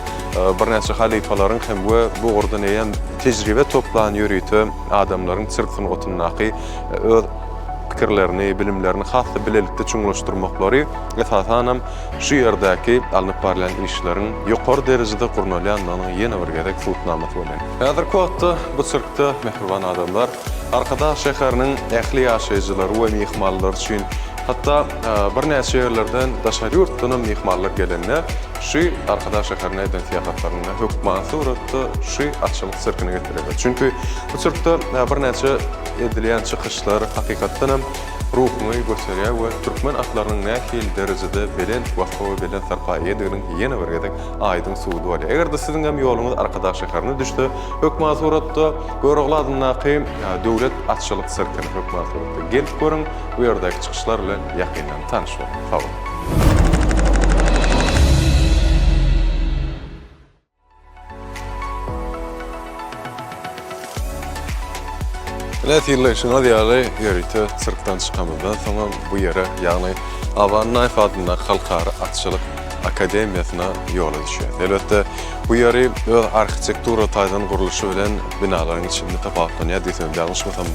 birnäçe halypalaryň hem we bu ugurdan eýýäm tejribe toplan ýörite adamlaryň sirk sungatyndaky öz pikirlerini, bilimlerini has-da bilelikde çuňlaşdyrmaklary, esasanam, şu ýerdäki alnyp barylýan işleriň ýokary derejede gurnalýandygynyň ýene bir gezek subutnamasy bolýar. Häzirki wagtda bu sirkde, mähriban adamlar, Arkadag şäheriniň ähli ýaşaýjylary we myhmanlary üçin, hatda birnäçe ýerlerden, daşary ýurtdanam myhmanlar gelende, şu Arkadag şäherine eden syýahatlarynda hökmany suratda şu atçylyk sirkine getirerler. Çünki bu sirkde birnäçe edilýän çykyşlar hakykatdan hem ruhuňy göterýär we türkmen atlarynyň nähili derejede belent waspa we belent sarpa eýediginiň ýene bir gezek aýdyň subudy bolýar. Eger-de siziň hem ýoluňyz Arkadag şäherine düşse, hökman suratda Görogly adyndaky döwlet atçylyk sirkine hökman suratda gelip görüň, bu ýerdäki çykyşlar bilen ýakyndan tanyş boluň. Sag boluň! Ine, synlaýşyňyz ýaly, ýörite sirkden çykamyzdan soňam bu ýere, ýagny Aba Annaýew adyndaky Halkara atçylyk akademiýasyna ýola düşýäris. Elbetde, bu ýeri öz arhitektura taýdan gurluşy bilen binalaryň içinde tapawutlanýar diýsem ýalňyşmasam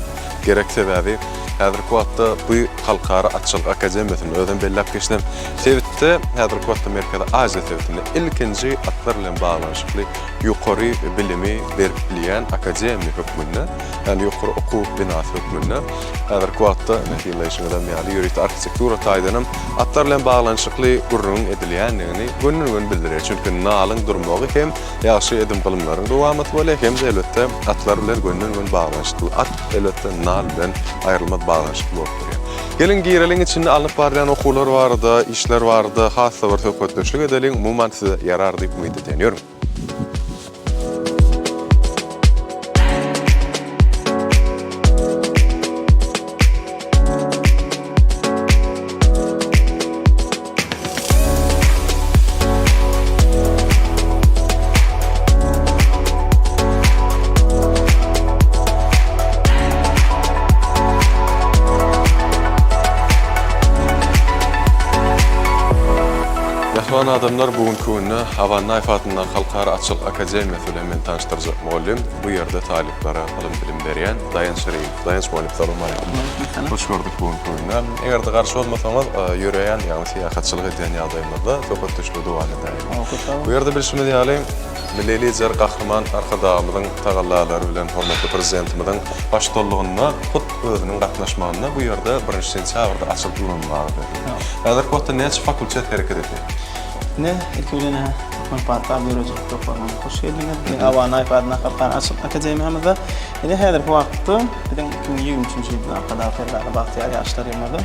gerek, sebäbi häzirki wagtda bu Halkara atçylyk akademiýasyny özem belläp geçsem, sebitde häzirki wagtda Merkezi Aziýa sebitinde ilkinji atlar bilen baglanyşykly ýokary bilimi berip bilýän akademiýa hökmünde, ýagny ýokary okuw binasy hökmünde häzirki wagtda ine synlaýşyňyzam ýaly ýörite arhitektura taýdanam atlar bilen baglanyşykly gürrüňiň edilýändigini gönden-göni bildirýär. Çünki nalyň durmagy hem ýagşy edim-gylymlaryň dowamaty bolýar hem-de elbetde atlar bilen gönden-göni baglanyşykly. At elbetde nal bilen aýrylmaz baglanyşykly bolup durýar. Geliň gireliň içinde alnyp barylýan okuwlar barada, işler barada has-da bir söhbetdeşlik edeliň, umuman size ýarar diýip umyt edýän. Ýörüň. Mähriban adamlar, bu günki günde Aba Annaýew adyndaky Halkara atçylyk akademiýasy bilen meni tanyşdyrjak mugallym, bu ýerde talyplara ylym-bilim berýän Daýanç Reýimow. Daýanç mugallym, salowmaleýkim. Hoş gördük bu günki günde. Eger-de garşy bolmasaňyz, ýöreýän, ýagny syýahatçylyk edýän ýagdaýymyzda söhbetdeşligi dowam edäýeliň. Bu ýerde bilşimiz ýaly, Milli Lider Gahryman Arkadagymyzyň tagallalary bilen hormatly Prezidentimiziň baştutanlygynda hut özüniň gatnaşmagynda bu ýerde birinji sentýabrda açylyp ulanylmaga berildi. Häzirki wagtda näçe fakultet hereket edýär? Ine, ilki bilen-ä Türkmen Portal döredijilik toparyna hoş geldiňiz. Biziň Aba Annaýew adyndaky Halkara atçylyk akademiýamyzda ine häzirki wagtda biziň 2023-nji ýylda Arkadag Serdarly bagtyýar ýaşlar ýylymyzda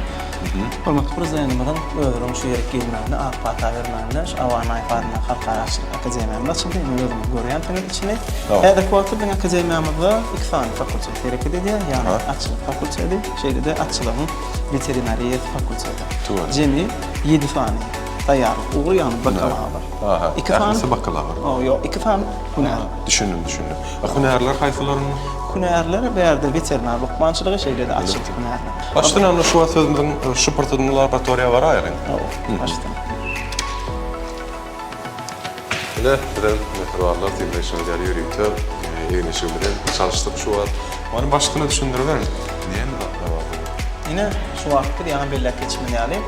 Hormatly Prezidentimiziň özüniň şu ýere gelmegine, ak pata bermegine şu Aba Annaýew adyndaky Halkara atçylyk akademiýamyz açyldy. Indi özüňiz görýänsiňiz içini. Häzirki wagtda biziň akademiýamyzda iki sany fakultet hereket edýär, ýagny atçylyk fakulteti, şeýle-de atçylygyň weterinariýasy fakulteti. Jemi ýedi sany taýýarlyk ugry, ýagny bakalawr. Iki sany Ählisi bakalawr. Ýok, iki sany hünär. Düşündim, düşündim. A hünärler haýsylar onda? Hünärler bärde weterinar lukmançylygy, şeýle-de atçylyk hünärleri. Başdan onda şu wagt sözümiziň şu pursadynda laboratoriýa baraýalyň. Hawa, başdan. Ine, bizem mähribanlar synlaýşyňyz ýaly ýörite egin-eşigimizi hem çalyşdyk şu wagt. Ony başdan düşündiriberiň. Näme zatlar bar bu ýerde? Ine, şu wagt biz ýaňy belläp geçimiz ýaly,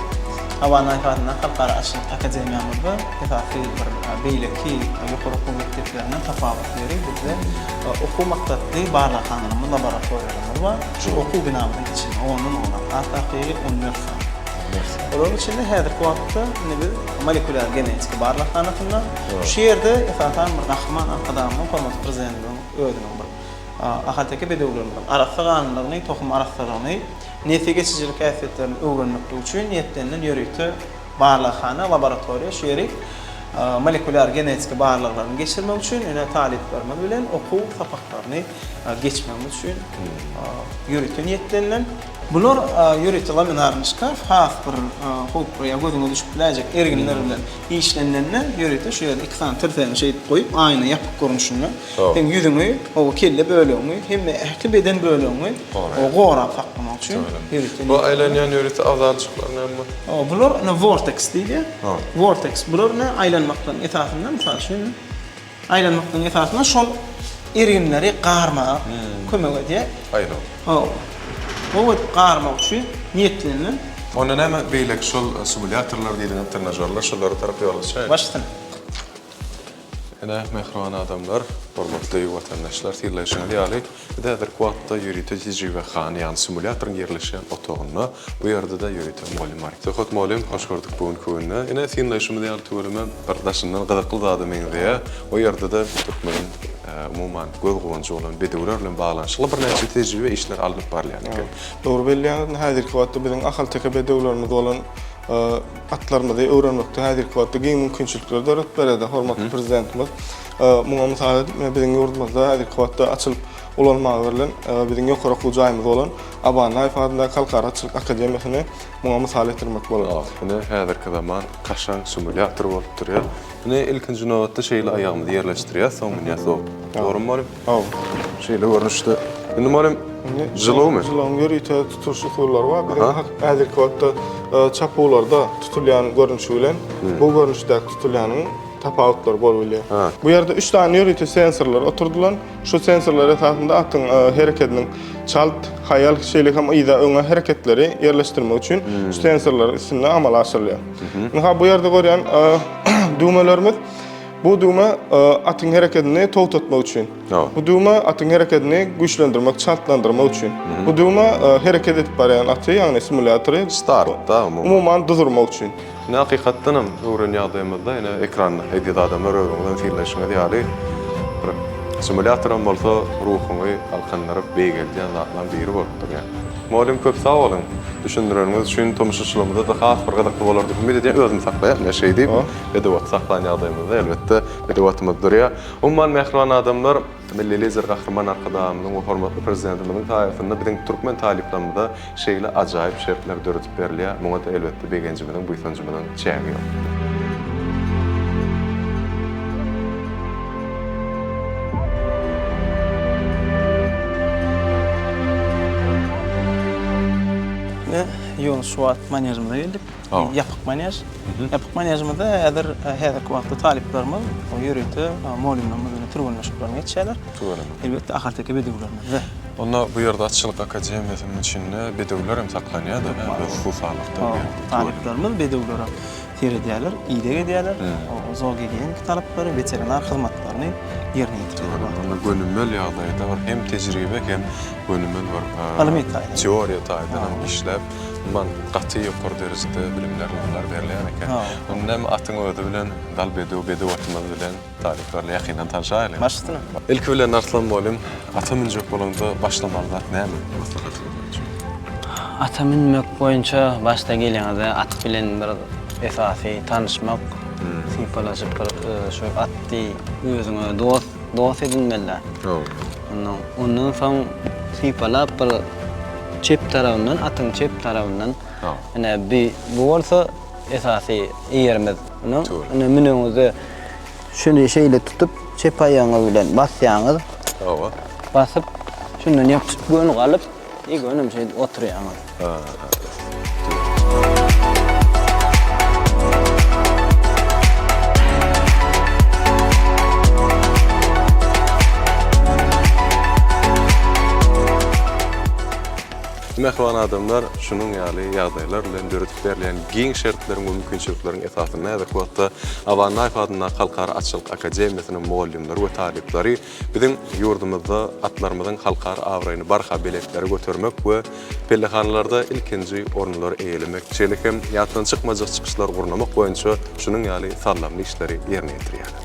Aba Annaýew adyndaky Halkara atçylyk akademiýamyzda esasy bir beýleki ýokary okuw mekdeplerinden tapawutly ýeri bizde okuw maksatly barlaghanalarymyz, laboratoriýalarymyz bar. Şu okuw binamyzyň içinde ondan gowrak, has takygy 14 sany. Olaryň içinde häzirki wagtda indi biz molekulýar genetika barlaghanasynda şu ýerde esasan bir Gahryman Arkadagymyzyň, hormatly Prezidentimiziň özüniň bir ahalteke bedewlerimiziň arassa ganlylygyny, tohum arassalygyny, nesle geçijilik häsiýetlerini öwrenmeklik üçin niýetlenilen ýörite barlaghana, laboratoriýa şu ýeri molekulýar genetika barlaglaryny geçirmek üçin ine talyplarymyz bilen okuw sapaklaryny geçmegimiz üçin ýörite niýetlenilen. Bular ýörite laminarnyý şkaf, has bir howply ýa gözüňe düşüp biläýjek erginler bilen işlenilende ýörite şu ýerde iki sany tirsegini şeýdip goýup aýna ýapyk görnüşinde seň ýüzüňi, o kelle bölegiňi hemme ähli beden bölegiňi gorap saklamak üçin ýörite. Bu aýlanýan ýörite abzaljyklar näme? Bular ine vortex diýilýär. Vortex bular ine aýlanmaklygyň esasynda mysal üçin Aýlanmaklygyň esasynda şol erginleri garmaga kömek edýär. Aýlaw. Hawa. Gowy edip garmak üçin niýetlenilen. Onda näme beýleki şol simulýatorlar diýdiňiz, trenažorlar şolara tarap ýolaşaýyň. Baş üstüne. Ine, mähriban adamlar, hormatly watandaşlar, synlaýşyňyz ýaly, Biz häzirki wagtda ýörite tejribehana, ýagny simulýatoryň ýerleşýän otagynda. Bu ýerde-de ýörite mugallym bar. Söhbet mugallym, hoş gördük bu günki günde. Ine, synlaýşymyz ýaly tüweleme bir daşyndan gyzykly zada meňzeýär. O ýerde-de türkmeniň, umuman, göz guwanjy bolan bedewler bilen baglanyşykly birnäçe tejribe işleri alnyp barylýan eken. Dogry belleýäňiz, häzirki wagtda biziň ahalteke bedewlerimiz bolan atlarymyzy öwrenmekde häzirki wagtda giň mümkinçilikleri döredip berýär hormatly Prezidentimiz. Muňa mysal edip, biziň ýurdumyzda häzirki wagtda açylyp ulanmaga berlen biziň ýokary okuw jaýymyz bolan Aba Annaýew adyndaky Halkara atçylyk akademiýasyny muňa mysal getirmek bolar. Ine, häzirki zaman kaşaň simulýator bolup durýar. Ine, ilkinji nobatda şeýle aýagymyzy ýerleşdirýäs, soň münýäs. Dogrymy, mugallym? Hawa. Şeýle görnüşde. Indi, mugallym. Indi Jylawmy? Jylawyň ýörite tutuş usullary bar. Biziň häzirki wagtda çapuwlarda tutulýan görnüşi bilen bu görnüşdäki tutulýanyň tapawutlary bolup bilýär. Bu ýerde üç sany ýörite sensorlar oturdylan. Şu sensorlar esasynda atyň herekediniň çalt, haýal, şeýle hem yza, öňe hereketleri ýerleşdirmek üçin şu sensorlaryň üstünde amala aşyrylýar. Ynha bu ýerde görýän düwmelerimiz bu düwme atyň herekedini togtatmak üçin. Bu düwme atyň herekedini güýçlendirmek, çaltlandyrmak üçin. Bu düwme hereket edip barýan aty, ýagny simulýatory Start, da, umuman. Umuman duzurmak üçin. Ine hakykatdan hem öwren ýagdaýymyzda ine ekranda eziz adamlar özüňizem synlaýşyňyz ýaly bir simulýatoram bolsa ruhuňy galkyndyryp beýgeldýän zatlaryň biri bolup durýar. Mugallym köp sag boluň düşündireniňiz üçin tomaşaçylarymyza-da has bir gyzykly bolar diýip umyt edýän özümi saklaýan ine şeýdip bedew aty saklan ýagdaýymyzda elbetde bedew atymyz durýar. Umuman mähriban adamlar Milli Lider Gahryman Arkadagymyzyň we hormatly Prezidentimiziň saýasynda biziň türkmen talyplarymyza şeýle ajaýyp şertler döredip berilýär, muňa-da elbetde begenjimiziň, buýsanjymyzyň çägi ýok. Ine, ýol şu wagt manežimize geldik. Ýapyk manež. Ýapyk manežimizde häzir häzirki wagtda talyplarymyz ýörite mugallymlarymyz bilen türgenleşiklerini geçýärler. Tüweleme. Elbetde ahalteke bedewlerimizde. Onda bu ýerde atçylyk akademiýasynyň içinde bedewler hem saklanýar-da, hä? Hususalykda bu ýerde. Talyplarymyz bedewlere seredýärler, ideg edýärler, zoogigiýeniki talaplary, weterinar hyzmatlaryny ýerine ýetirýärler. Onda gönümel ýagdaýda bir hem tejribe, hem gönümel bir ylmy taýdan, teoriýa taýdan hem işläp, Umuman, gaty ýokary derejede bilimler, ylymlar berilýän eken. Onda hem atyň özi bilen, dal bedew, bedew atymyz bilen talyplar bilen ýakyndan tanşaýlyň. Baş üstüne. Ilki bilen Arslan mugallym, ata münjek bolaňda başlamaly zat näme? Maslahatyňyz boýunça. Ata münmek boýunça başda geleňizde at bilen bir esasy tanyşmak, sypalaşyp bir şu at diý özüňe dost dost edinmeli-dä. Ondan ondan soň sypalap bir çep tarabyndan, atyň çep tarabyndan ine bi bu bolsa esasy eýerimiz. Ine ine müneňizde şuny şeýle tutup çep aýagyňyz bilen basýaňyz. Hawa. Basyp şundan ýapyşyp göni galyp, i gönem şeýdip oturýaňyz. Mähriban adamlar, şunuň ýaly ýagdaýlar bilen döredip berilýän giň şertleriň we mümkinçilikleriň esasynda häzirki wagtda Aba Annaýew adyndaky Halkara atçylyk akademiýasynyň mugallymlary we talyplary Biziň ýurdumyzda atlarymyzyň halkara abraýyny barha belentlere götermek we pellehanalarda ilkinji orunlary eýelemek, şeýle hem ýatdan çykmajak çykyşlary gurnamak boýunça şunuň ýaly saldamly işleri ýerine ýetirýärler.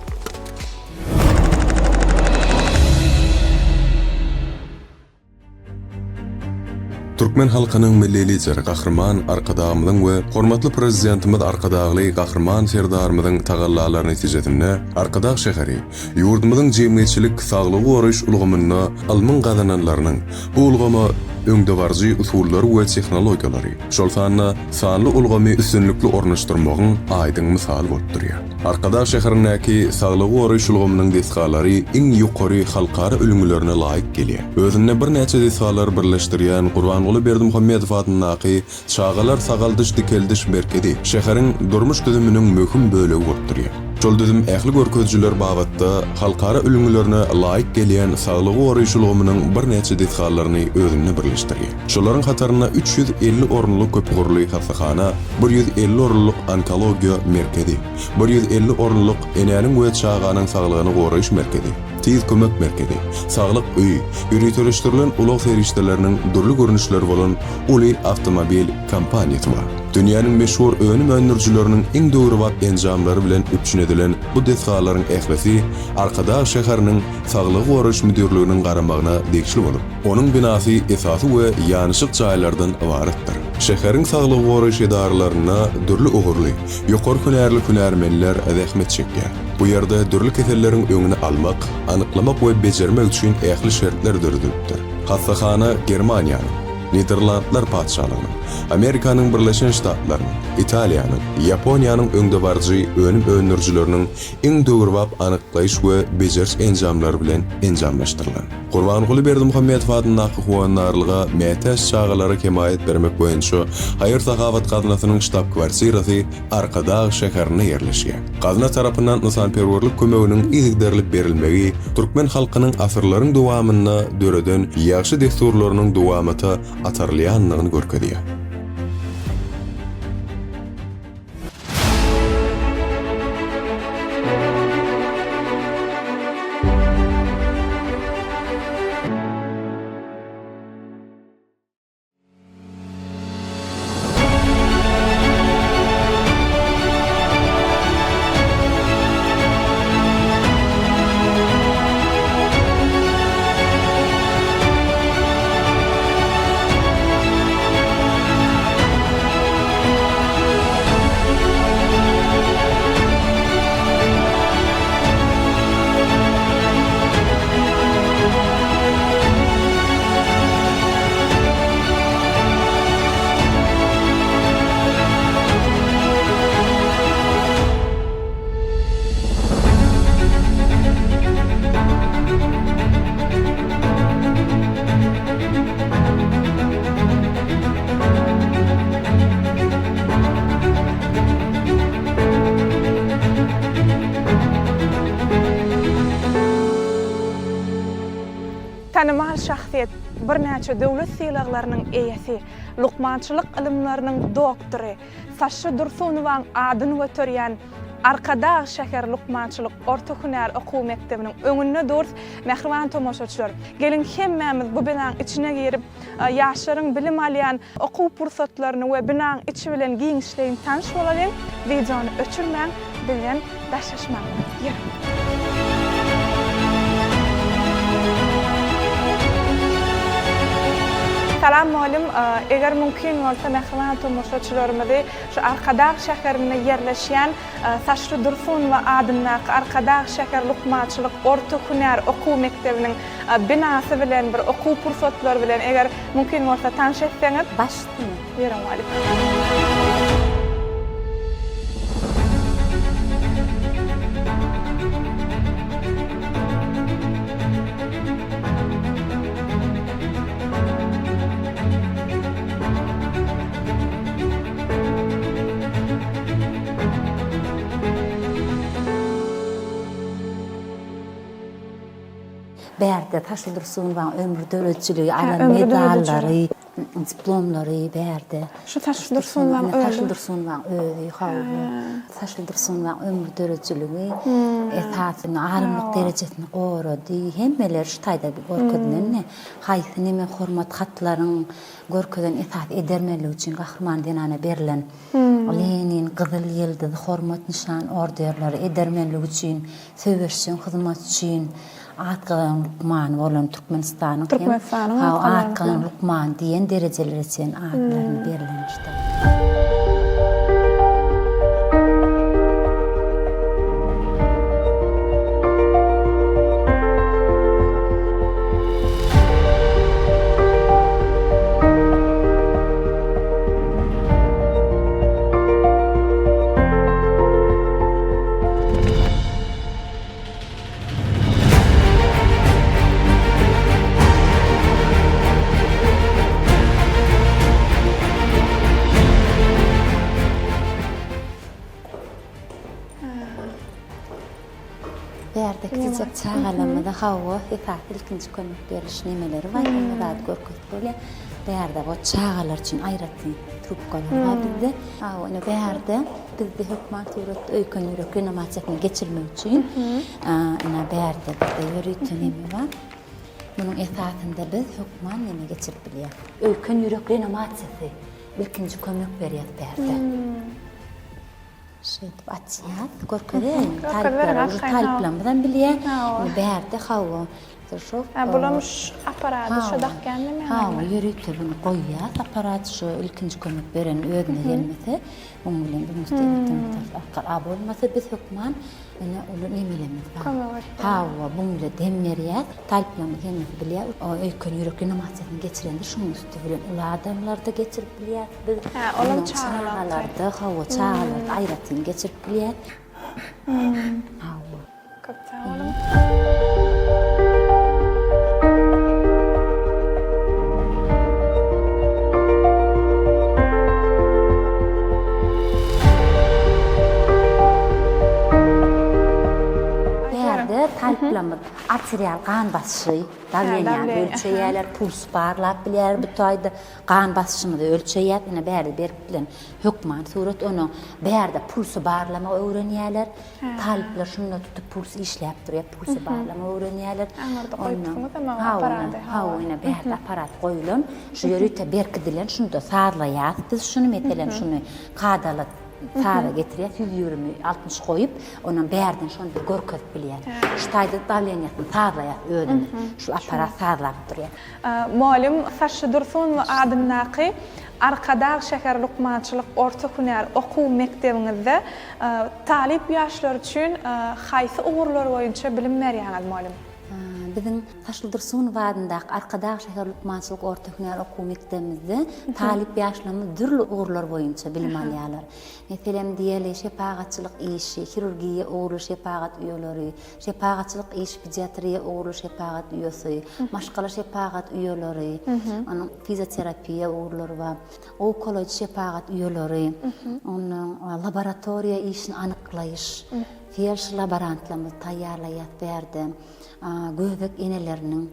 Türkmen halkynyň Milli Lideri Gahryman Arkadagymyzyň we hormatly Prezidentimiz Arkadagly Gahryman Serdarymyzyň tagallalary netijesinde Arkadag şäheri ýurdumyzyň jemgyýetçilik saglygy goraýyş ulgamynda ylmyň gazananlarynyň, bu ulgama öňdebaryjy usullary we tehnologiýalary, şol sanda sanly ulgamy üstünlikli ornaşdyrmagyň aýdyň mysaly bolup durýar. Arkadag şäherindäki saglygy goraýyş ulgamynyň desgalary iň ýokary halkara ülňülerine laýyk gelýär. Özünde birnäçe desgalary birleşdirýän Gurbanguly Berdimuhamedow adyndaky Çagalar sagaldyş-dikeldiş merkezi şäheriň durmuş düzüminiň möhüm bölegi bolup durýar. Şol düzüm ähli görkezijiler babatda halkara ülňülerine laýyk gelýän saglygy goraýyş ulgamynyň birnäçe desgalaryny özünde birleşdirýär. Şolaryň hatarynda 350 orunlyk köpugurly hassahana, 150 orunlyk onkologiýa merkezi, 150 orunlyk enäniň we çaganyň saglygyny goraýyş merkezi, tiz kömek merkezi, saglyk öýi, ýöriteleşdirilen ulag serişdeleriniň dürli görnüşleri bolan uly awtomobil kompaniýasy bar. Dünýäniň meşhur önüm öndürijileriniň iň döwrebap enjamlary bilen üpjün edilen bu desgalaryň ählisi Arkadag şäheriniň Saglygy goraýyş müdirliginiň garamagyna degişli bolup, Onuň binasy esasy we ýanyşyk jaýlardan ybaratdyr. Şäheriň saglygy goraýyş edaralarynda dürli ugurly, ýokary hünärli hünärmenler zähmet çekýär. Bu ýerde dürli keselleriň öňüni almak, anyklamak we bejermek üçin ähli şertler döredilipdir. Hassahana Germaniýanyň. Niderlandlar Patyşalygynyň, Amerikanyň Birleşen Ştatlarynyň, Italiýanyň, Ýaponiýanyň öňdebaryjy önüm öndürijileriniň iň döwrebap anyklaýyş we bejeriş enjamlary bilen enjamlaşdyrylan. Gurbanguly Berdimuhamedow adyndaky Howandarlyga mätäç çagalara hemaýat bermek boýunça haýyr-sahawat gaznasynyň ştab-kwartirasy Arkadag şäherinde ýerleşýär. Gazna tarapyndan ynsanperwerlik kömeginiň yzygiderli berilmegi türkmen halkynyň asyrlaryň dowamynda döreden ýagşy dessurlarynyň dowamata atarylýandygyny görkezýär. Tanymal şahsyýet, birnäçe döwlet sylaglarynyň eýesi, lukmançylyk ylymlarynyň doktory Saşşa Dursunowaň adyny göterýän Arkadag şäher lukmançylyk orta hünär okuw mekdebiniň öňünde durus. Mähriban tomaşaçylar, geliň hemmämiz bu binaň içine girip, ýaşlaryň bilim alýan okuw pursatlaryny we binaň içi bilen giňişleýin tanyş bolalyň. Wideony öçürmäň, bizden daşlaşmaň. Ýörüň! Salam mugallym, eger mümkin bolsa mähriban tomaşaçylarymyzy şu Arkadag şäherinde ýerleşýän Saçly Dursunowa adyndaky Arkadag şäher lukmançylyk orta hünär okuw mekdebiniň binasy bilen bir okuw pursatlary bilen eger mümkin bolsa tanyş etseňiz. Baş üstüne. Ýörüň mugallym. Bärde Saşa Dursunowaň ömri döredijiligi alan medallary, diplomlary bärde. Şu Saşa Dursunowaň özi. Saşa Dursunowaň özi, hawa. Saşa Dursunowaň ömri döredijiligi esasynda alymlyk derejesini gorady. Hemmeleri şu taýda görkezilen. Haýsy neme hormat hatlaryň görkezen esasy edermenligi üçin gahryman zenana berlen Lenin, Gyzyl Ýyldyz, Hormat nyşan orderleri, edermenligi üçin, söweşjeň hyzmat üçin at gazanan lukmany bolan Türkmenistanyň Türkmenistanyň at gazanan lukmany diýen derejelere çen atlaryny berlen işte. Bärde kiçijek çagalarymyza hawa, esasy ilkinji kömek beriliş nemeleri bar, hemme zady görkezip bolýar. Bärde bu çagalar üçin aýratyn trubkalar bar bizde. Hawa, ine bärde bizde hökman suratda öýken ýürek reanimasiýasyny geçirmek üçin ine bärde bizde ýörite neme bar. Munuň esasynda biz hökman neme geçirip bilýäris. Öýken ýürek reanimasiýasy ilkinji kömek berýär bärde. Şeýdip açýas. Görkezeýin. Talyplara, uje talyplarymyzam bilýär. Indi bärde hawa. Şo. Hä bulam ş aparady şo dakýan nemäňizmi? Hawa ýörite muny goýýas aparat şo ilkinji kömek beren özüne gelmese oň bilen bu a bolmasa biz hökman ine uly nemelerimiz bar. Kömek etýär. Hawa buň bilen dem berýäs. Talyplarymyz hemmesi bilýär. Öýken ýürek reanimasiýasyny geçirende şunuň üsti bilen uly adamlarda geçirip bilýäs biz. Hä olam çagalarda. Hawa çagalarda aýratyn geçirip bilýäs. Hawa. Köp sag boluň. Bärde talyplarymyz arterial gan basyşy, dawleniýany ölçeýärler, puls barlap bilýärler bu taýda gan basyşymyzy ölçeýäs, ine bärde berkidilen hökman surat onuň bärde pulsy barlamagy öwrenýärler. Talyplar şunda tutup puls işläp durýar, pulsy barlamagy öwrenýärler. Aňyrda goýupsyňyz hem apparady. Hawa, ine bärde apparat goýulan, şu ýörite berkidilen, şunda sazlaýarys biz şuny, meselem, şuny kadaly saza getirýäs, 120, 60 goýup, ondan bärden şony biz görkezip bilýäs. Şu taýda dawleniýasyny sazlaýarys özümiz. Şu apparat sazlap durýar. Mugallym Saşy Dursunowa adyndaky Arkadag şäher lukmançylyk orta hünär okuw mekdebiňizde talyp ýaşlar üçin haýsy ugurlar boýunça bilim berýäňiz, mugallym? Biziň Saşly Dursunowa adyndaky Arkadag şäher lukmançylyk orta hünär okuw mekdebimizde talyp ýaşlarymyz dürli ugurlar boýunça bilim alýarlar. Meselem, diýeli, şepagatçylyk işi, hirurgiýa ugurly şepagat uýalary, Şepagatçylyk işi pediatriýa ugurly şepagat uýasy, maşgala şepagat uýalary, onuň fizioterapiýa ugurlary bar, owkoloýji şepagat uýalary, ondan laboratoriýa işini anyklaýyş, felşer laborantlarymyzy taýýarlaýas bu ýerde, göbek eneleriniň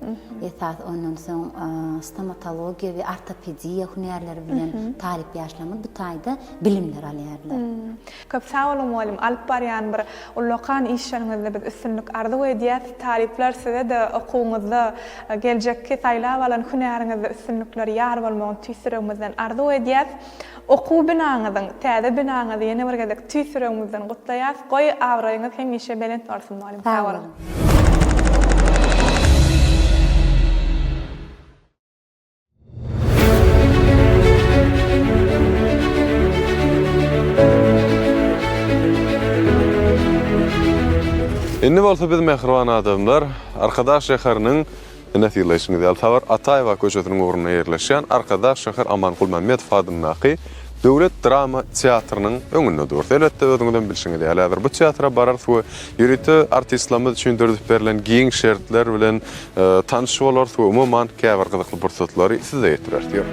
esasy ondan soň stomatologiýa we ortopediýa hünärleri bilen talyp ýaşlarymyz bu taýda bilimler alýarlar. Köp sag boluň mugallym alyp barýan bir ullakan işleriňizde biz üstünlik arzuw edýäs talyplar size-de okuwyňyzda geljekki saýlap alan hünäriňizde üstünlikler ýar bolmagyny tüýs ýüregimizden arzuw edýäs okuw binaňyzyň täze binaňyzy ýene bir gezek tüýs ýüregimizden gutlaýas goý abraýyňyz hemişe belent bolsun mugallym sag boluň. Indi bolsa biz mähriban adamlar Arkadag şäheriniň ine synlaýşyňyz ýaly Sabar Ataýewa köçesiniň ugrunda ýerleşýän Arkadag şäher Aman Gulmämmedow adyndaky Döwlet drama teatrynyň öňünde durus. Elbetde özüňizem bilşiňiz ýaly häzir bu teatra bararys we ýörite artistlerimiz üçin döredip berlen giň şertler bilen Tanyş bolarys we umuman käbir gyzykly pursatlary size ýetireris. Ýör.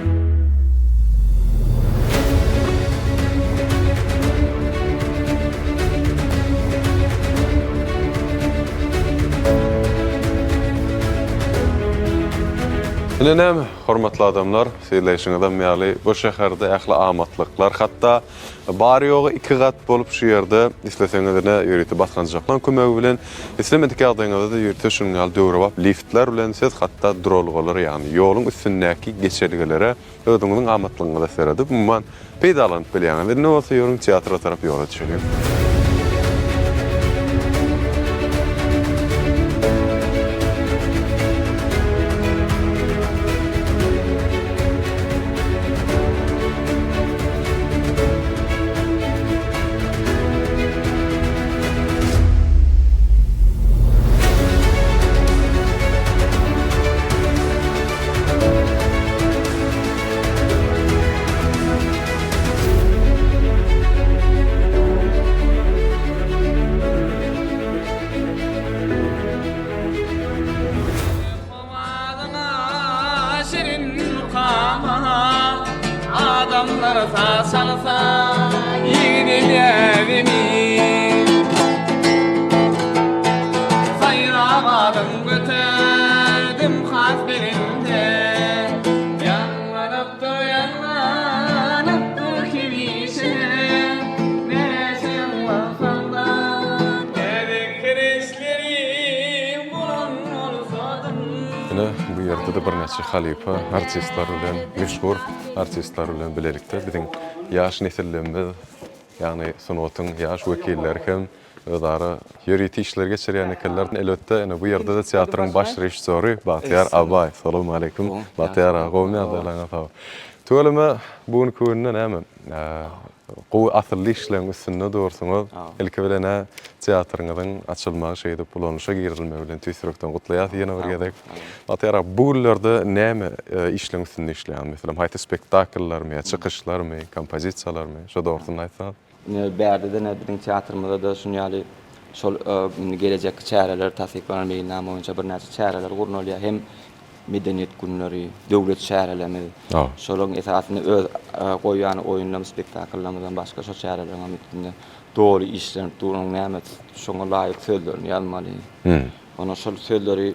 Ine näme, hormatly adamlar, synlaýşyňyzam ýaly, bu şäherde ähli amatlyklar, hatda Bary-ýogy iki gat bolup şu ýerde isleseňiz ine ýörite basgançaklaryň kömegi bilen, islemedik ýagdaýyňyzda-da ýörite şunuň ýaly döwrebap liftler bilen siz hatda duralgalara ýagny ýoluň üstündäki geçelgelere özüňiziň amatlygyňyza seredip umuman peýdalanyp bilýäňiz. Indi bolsa ýörüň teatra tarap ýola düşeliň. Owazyňa şirin mukama Adamlar saz çalsa ýigdelýär zemin Saýrap adyň göterdim has belende Ýaňlanyp dur ýaňlanyp dur hemişe Näçe ýaňlansaň-da Näzik kirişlerim bolan bolsadym. Ine, bu ýerde-de birnäçe halypa artistler bilen, meşhur artistler bilen bilelikde biziň ýaş nesillerimiz, ýagny sungatyň ýaş wekilleri hem. Özara ýörite işler geçirýän ekenler. Elbetde, ine bu ýerde-de teatryň baş režissýory Bagtyýar Abaýew. Salowmaleýkim, Bagtyýar aga, gowumy ýagdaýlaryňyz sag. Tüweleme, bu günki günde näme, gowy asylly işleň üstünde dursuňyz. Ilki bilen-ä teatryňyzyň açylmagy, şeýdip ulanyşa girizilmegi bilen tüýs ýürekden gutlaýas ýene bir gezek. Bagtyýar aga, bu günlerde näme işleň üstünde işleýäňiz? Meselem, haýsy spektakllarmy ýa çykyşlarmy, kompozisiýalarmy? Şo dogrusynda aýtsaňyz. Ine, bärde-de ine biziň teatrymyzda-da şuny ýaly şol indi gelejekki çäreler tassyklanan meýilnama boýunça birnäçe çäreler gurnalýar. Hem medeniýet günleri, döwlet çärelerimiz, şolaryň esasynda öz goýýan oýunlarymyz, spektakllarymyzdan başga şol çäreleriň hem üstünde doly işlenip dur. Onuň näme şoňa laýyk sözlerini ýazmaly. Ondan şol sözleri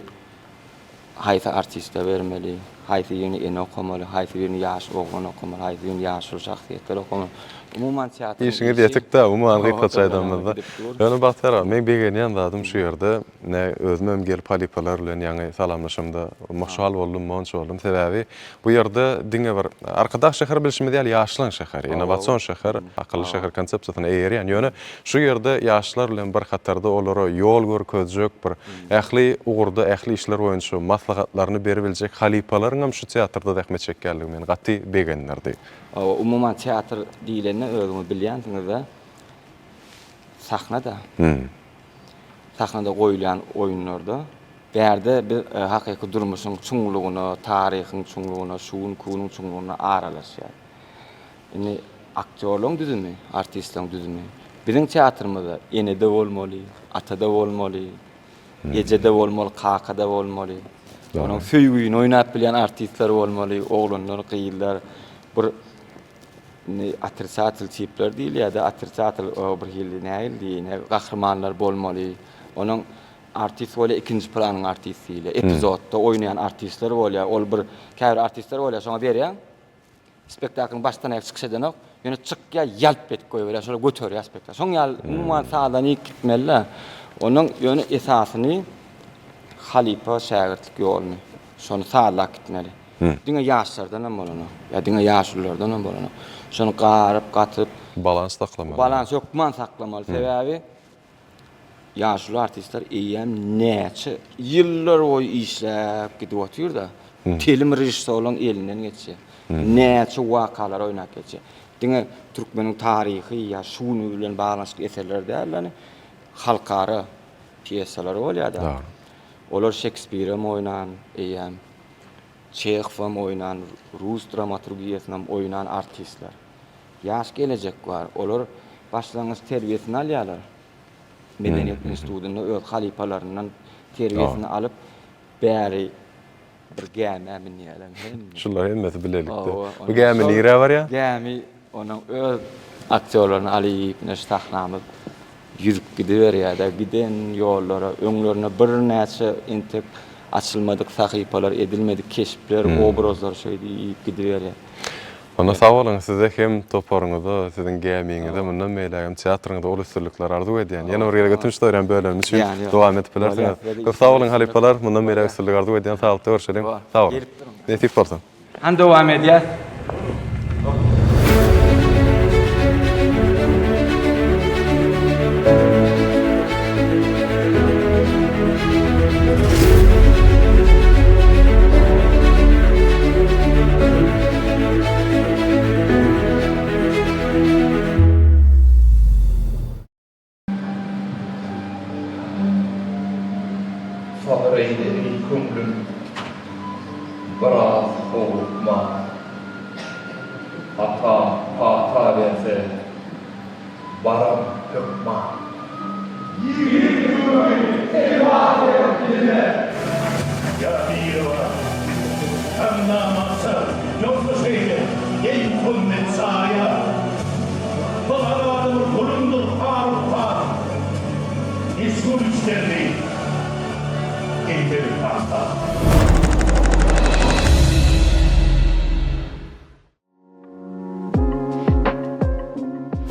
Haýsy artiste bermeli, haýsy birini ene okamaly, haýsy birini ýaş oglan okamaly, haýsy birini ýaşuly şahsyýetler okamaly. Umuman teatryň işi. Işiňiz ýetik-dä, umuman gysgaça aýdanymyzda. Ýöne Bagtyýar aga, meň begenýän zadym şu ýerde, ine, özümem gelip halypalar bilen ýaňy salamlaşamda hoşal boldum, monça boldum. Sebäbi bu ýerde diňe bir Arkadag şäheri bilşimiz ýaly ýaşlaň şäheri, innowasion şäher, akylly şäher konsepsiýasyna eýerýän. Ýöne şu ýerde ýaşlar bilen bir hatarda olara ýol görkezjek bir Ähli ugurda, ähli işler boýunça maslahatlaryny beribiljek halypalaryňam şu teatrda zähmet çekýänligi meni gaty begendirdi. Hawa, umuman teatr diýlende özüňiz bilýänsiňiz-dä, sahna-da. Sahnada goýulýan oýunlarda bärde biz hakyky durmuşyň çuňlugyna, taryhyň çuňlugyna, şu günki günüň çuňlugyna aralaşýarys. Indi aktýorlaryň düzümi, artistleriň düzümi. Biziň teatrymyzda ene-de bolmaly, ata-da bolmaly, eje-de bolmaly, kaka-da bolmaly. Onuň söýgüni oýnap bilýän artistler bolmaly, oglanlar, gyzlar. Bir indi otrisatel tipler diýilýär-de, otrisatel bir hili nähili diýeýin, gahrymanlar bolmaly. Onuň artist bolýar, ikinji planyň artisti diýilýär. Epizodda oýnaýan artistler bolýar. Ol bir käbir artistler bolýar, şoňa berýäň. Spektaklyň başdan aýak çykyş edenok, ýöne çykýar ýalp edip goýberýär, şolar göterýär spektakl. Şoň ýaly umuman sazlanyp gitmeli-dä. Onuň ýöne esasyny halypa şägirtlik ýoluny şony sazlap gitmeli. Diňe ýaşlardan hem bolanok, ýa diňe ýaşululardan hem bolanok. Şony garyp, gatyp. Balans saklamaly. Balans hökman saklamaly. Sebäbi Ýaşuly artistler eýýäm näçe ýyllar boýy işläp gidip otyr-da. Telim režissýorlaryň elinden geçýär. Näçe wakalar oýnap geçýär. Diňe türkmeniň taryhy ýa şu güni bilen baglanyşykly eserler däl-de, halkara pýesalary bolýar-da. Olar Şekspirem oýnan eýýäm, Çehowam oýnan, rus dramaturgiýasynam oýnan artistler. Ýaş gelejek bar. Olar başlangyç terbiýesini alýarlar. Medeniýet institutynda öz halypalaryndan terbiýesini alyp, bäri bir gämä münýärler hemme. Şular hemmesi bilelikde. Bu gämi nirä barýar? Gämi onuň öz aktýorlaryny alyp, ine şu sahnamyz ýüzüp gidiberýär-de, giden ýollara, öňlerinde birnäçe entek açylmadyk sahypalar, edilmedik keşpler, obrazlar şeýdip gidiberýär. Onda sag boluň, size hem toparyňyza, siziň gämiňize mundan beýlägem teatryňyza uly üstünlikler arzuw edýän. Ýene bir gezek ötünç soraýan bölegim üçin dowam edip bilersiňiz. Köp sag boluň halypalar, mundan beýläk üstünlik arzuw edýän, saglykda görşeliň. Sag boluň. Nesip bolsa. Hany dowam edýäs. Sabyr eýle eý köňlüm, biraz howlukma. Atam pata berse, baram hökman. Ýigit göwni sebat eder dilime. Ýa Biribar, Saňa maksat, ýoldaş eýle, eý muhammet Çaryýar! Bu Azadymyz gulundyr haru-har, Meşhur işlerini eýledi aňsat.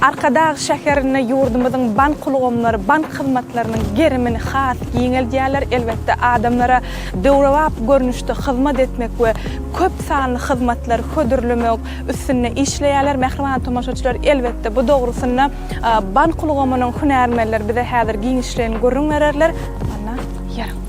Arkadag şäherinde ýurdumyzyň bank ulgamlary bank hyzmatlarynyň gerimini has giňeldýärler. Elbetde, adamlara döwrebap görnüşde hyzmat etmek we köp sanly hyzmatlary hödürlemek üstünde işleýärler. Mähriban tomaşaçylar, elbetde, bu dogrusynda bank ulgamynyň hünärmenleri bize häzir giňişleýin gürrüň bererler. Onda ýörüň!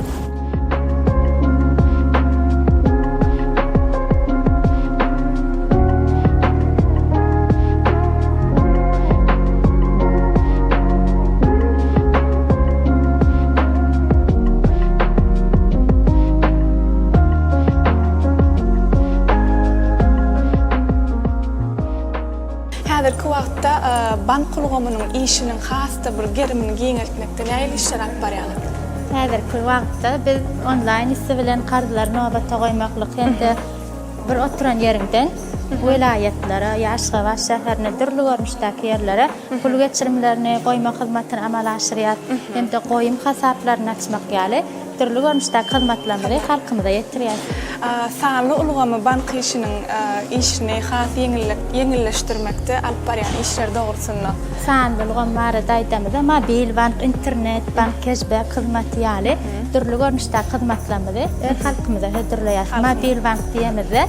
Häzirki wagtda bank ulgamynyň işiniň has-da bir gerimini giňeltmekde nähili işler alyp barýaňyz? Häzirki wagtda biz onlaýn üsti bilen karzlary nobata goýmaklyk hem-de bir oturan ýeriňden welaýatlara ýa Aşgabat şäherine dürli görnüşdäki ýerlere pul geçirimlerini goýmak hyzmatyny amala aşyrýar hem-de goýum hasaplaryny açmak ýaly dürli görnüşdäki hyzmatlarymyzy halkymyza ýetirýäris. Sanly ulgamy bank işiniň işini has ýeňilleşdirmekde alyp barýan işleri dogrusynda. Sanly ulgam barada aýdamyzda, mobil bank, internet bank, keşbek hyzmaty ýaly dürli görnüşdäki hyzmatlarymyzy öz halkymyza hödürleýäris. Mobil bank diýemizde,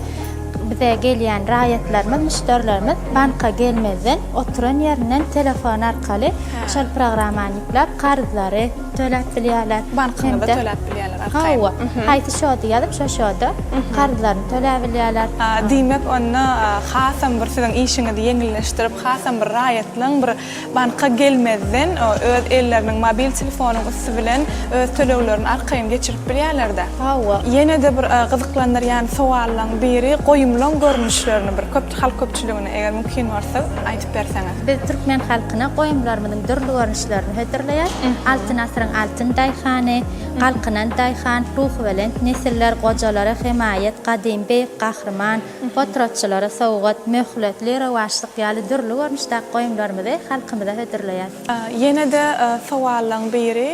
bize gelýän raýatlarymyz, müşderilerimiz banka gelmezden, oturan ýerinden telefon arkaly şol programmany ýükläp, karzlary töläp bilýärler. Bankyňyza töläp bilýärler arkaýyn. Hawa, haýsy şody ýazyp, şo şoda karzlaryny töläbilýärler. Diýmek, onda hasam bir siziň işiňizi ýeňilleşdirip, hasam bir raýatlaryň bir banka gelmezden, öz elleriniň mobil telefonyň üsti bilen öz töleglerini arkaýyn geçirip bilýärler-dä. Hawa. Ýene-de bir gyzyklandyrýan sowallaň biri, goýumlaň görnüşlerini bir köp halk köpçüligine eger mümkin bolsa aýdyp berseňiz. Biz türkmen halkyna goýumlarymyzyň dürli görnüşlerini hödürleýäris. Altyn asyryň altyn daýhany, Galkynan daýhan, Ruhubelent nesiller, Gojalara hemaýat, Gadym beýik gahryman, Potratçylara sowgat, Möhletli rowaçlyk ýaly dürli görnüşdäki goýumlarymyzy halkymyza hödürleýäris. Ýene-de sowallaň biri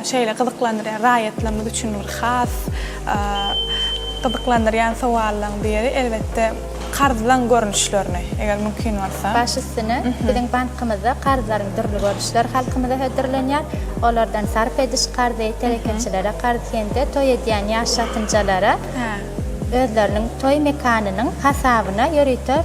şeýle gyzyklandyrýar, raýatlarymyz üçin bir has gyzyklandyrýan sowallaň biri, elbetde, karzlaň görnüşlerini, eger mümkin bolsa. Baş üstüne, biziň bankymyzda karzlaryň dürli görnüşleri halkymyza hödürlenýär. Olardan sarp ediş karzy, telekeçilere karz hem-de toý edýän ýaş çatynjalara özleriniň toý mekanynyň hasabyna ýörite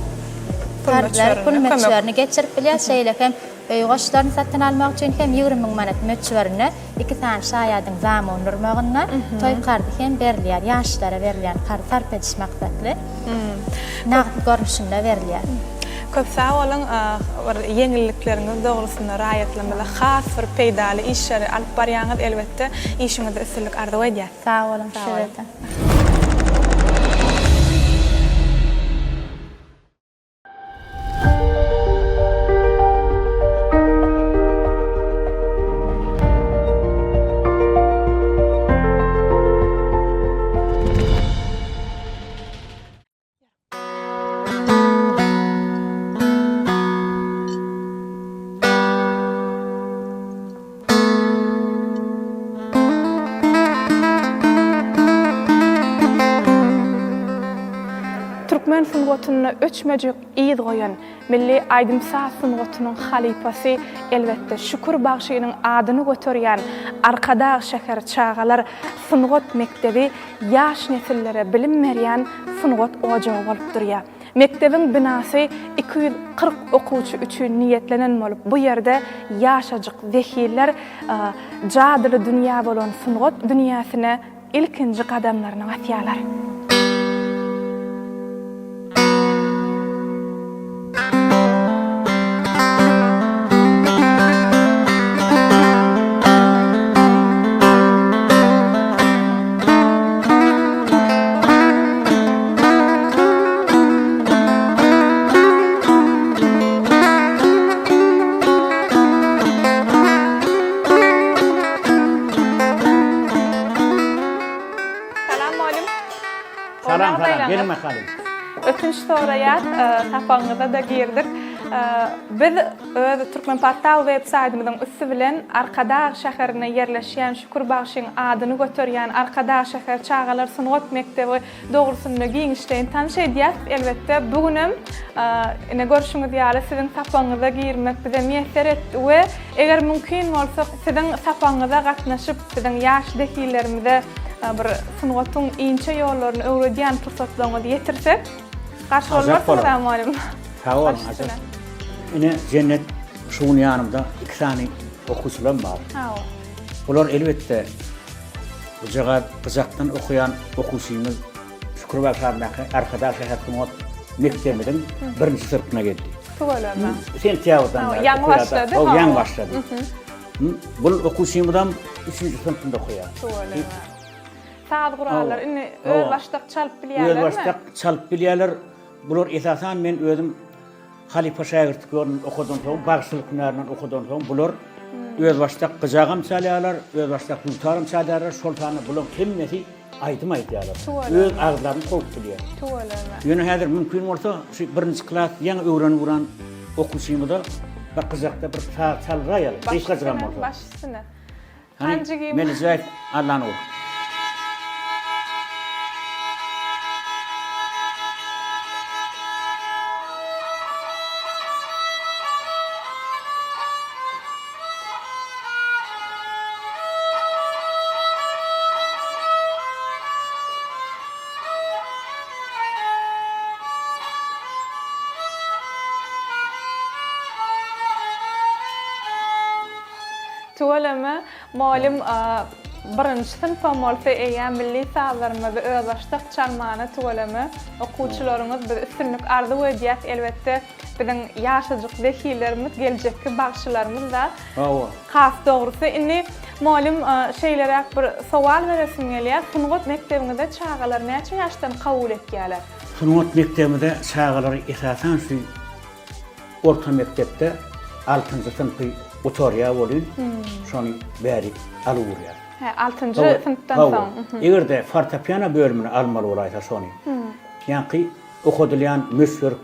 karzlary, pul möçberini geçirip bilýär. Şeýle hem öý goşlaryny satyn almak üçin hem 20 müň manat möçberinde iki sany şaýadyň zamun durmagynda toý karzy hem berilýär. Ýaşlara berilýän karz sarp ediş maksatly nagt görnüşinde berilýär. Köp sag boluň, bir ýeňillikleriňiz dogrusynda raýatlarymyza has bir peýdaly işleri alyp barýaňyz, elbetde işiňizde üstünlik arzuw edýäs. Sag boluň sizede. Türkmen sungatynda öçmejek yz goýan, milli aýdym-saz sungatynyň halypasy, elbetde, Şükür bagşynyň adyny göterýän Arkadag şäheri çagalar sungat mekdebi ýaş nesillere bilim berýän sungat ojagy bolup durýar. Mekdebiň binasy 240 okuwçy üçin niýetlenen bolup, bu ýerde ýaşajyk zehinler jadyly dünýä bolan sungat dünýäsine ilkinji gadamlaryny basýarlar. Salam mugallym. Salam salam geliň bakalyň. Ötünç soraýas, sapagyňyza-da girdik. Biz öz Türkmenportal web saýtymyzyň üsti bilen Arkadag şäherinde ýerleşýän Şükür bagşyň adyny göterýän Arkadag şäher çagalar sungat mekdebi dogrusynda giňişleýin tanyş edýäs. Elbetde, bu günem ine görşüňiz ýaly siziň sapagyňyza girmek bize miýesser etdi we eger mümkin bolsa siziň sapagyňyza gatnaşyp, biziň ýaş zehinlerimize bir sungatyň inçe ýollaryny öwredýän pursatlaryňyzy ýetirsek, garşy bolmarsyňyz-a mugallym? Sag boluň, Ajap. Ine, Jennet, şu gün ýanymda iki sany okuwçylarym bar. Bular elbetde bujagaz gyjakdan okaýan okuwçymyz Şükür bagşy adyndaky Arkadag şäher sungat mekdebimiziň birinji synpyna geldi. Tüweleme. Sentýabrdan bäri Ýaňy başlady. Hawa, ýaňy başlady. Bul okuwçymyzam üçünji synpynda okaýar. Tüweleme. Saz gurallary indi özbaşdak çalyp bilýärlermi? Özbaşdak çalyp bilýärler. Bular esasan men özüm Halypa-şägirtlik ýolundan okadansoň, bagşylyk hünärinden okadansoň bular özbaşdak gyjagam çalýarlar, özbaşdak dutaram çalýarlar, şol sanda bularyň hemmesi aýdym aýdýarlar. Öz agyzlaryny kowup bilýär. Tüweleme. Ýöne häzir mümkin bolsa şu birinji klas ýaňy öwrenip uran okuwçymyza bir gyjakda bir saz çaldyraýaly, gysgajygam bolsa. Baş üstüne. Hany, Hanjygym. Melijaýew Allanur. Tüweleme, mugallym birinji synpam bolsa eýýäm milli sazlarymyzy özbaşdak çalmana tüweleme okuwçylaryňyz biz üstünlik arzuw edýäs elbetde biziň ýaşajyk zehinlerimiz geljekki bagşylarymyzda Hawa. Has dogrusy indi mugallym şeýleräk bir sowal beresim gelýär sungat mekdebiňizde çagalary näçe ýaşdan kabul etýäler? Sungat mekdebimizde çagalary esasan şu Orta mekdepde altynjy synpy gutarýar welin, şony bärik alyp urýar. Hä, altynjy synpdan soň. Eger-de fortepiano bölümine almaly bolaýsa şony, ýaňky okadylýan möçber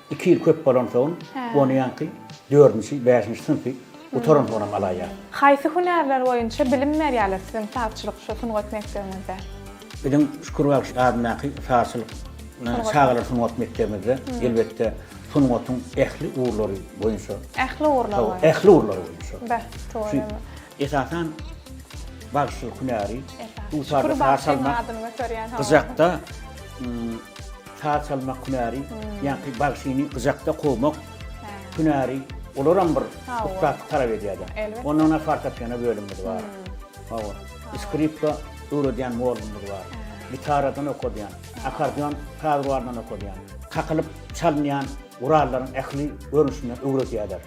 iki ýyl köp bolansoň, ony ýaňky dördünji, bäşinji synpy gutaransoňam alaýýar. Haýsy hünärler boýunça bilim berýärler siziň sazçylyk şu sungat mekdebiňizde? Biziň Şükür bagşy adyndaky sazçylyk çagalar sungat mekdebimizde elbetde sungatyň ähli ugurlary boýunça Ähli ugurlar boýunça. Ähli ugurlary boýunça. Beh, tüweleme. Esasan bagşylyk hünäri, dutarda saz çalmak, gyjakda saz çalmak hünäri, ýaňky bagşyny gyjakda kowmak hünäri, olaram bir ussatlyk talap edýär-de. Ondan fortepiano bölümimiz bar. Hawa, skripka öwredýän mugallymymyz bar. Gitaradan okadýan, akkordeon saz guralyndan okadýan, kakylyp çalynýan gurallaryň ähli görnüşinden öwredýärler.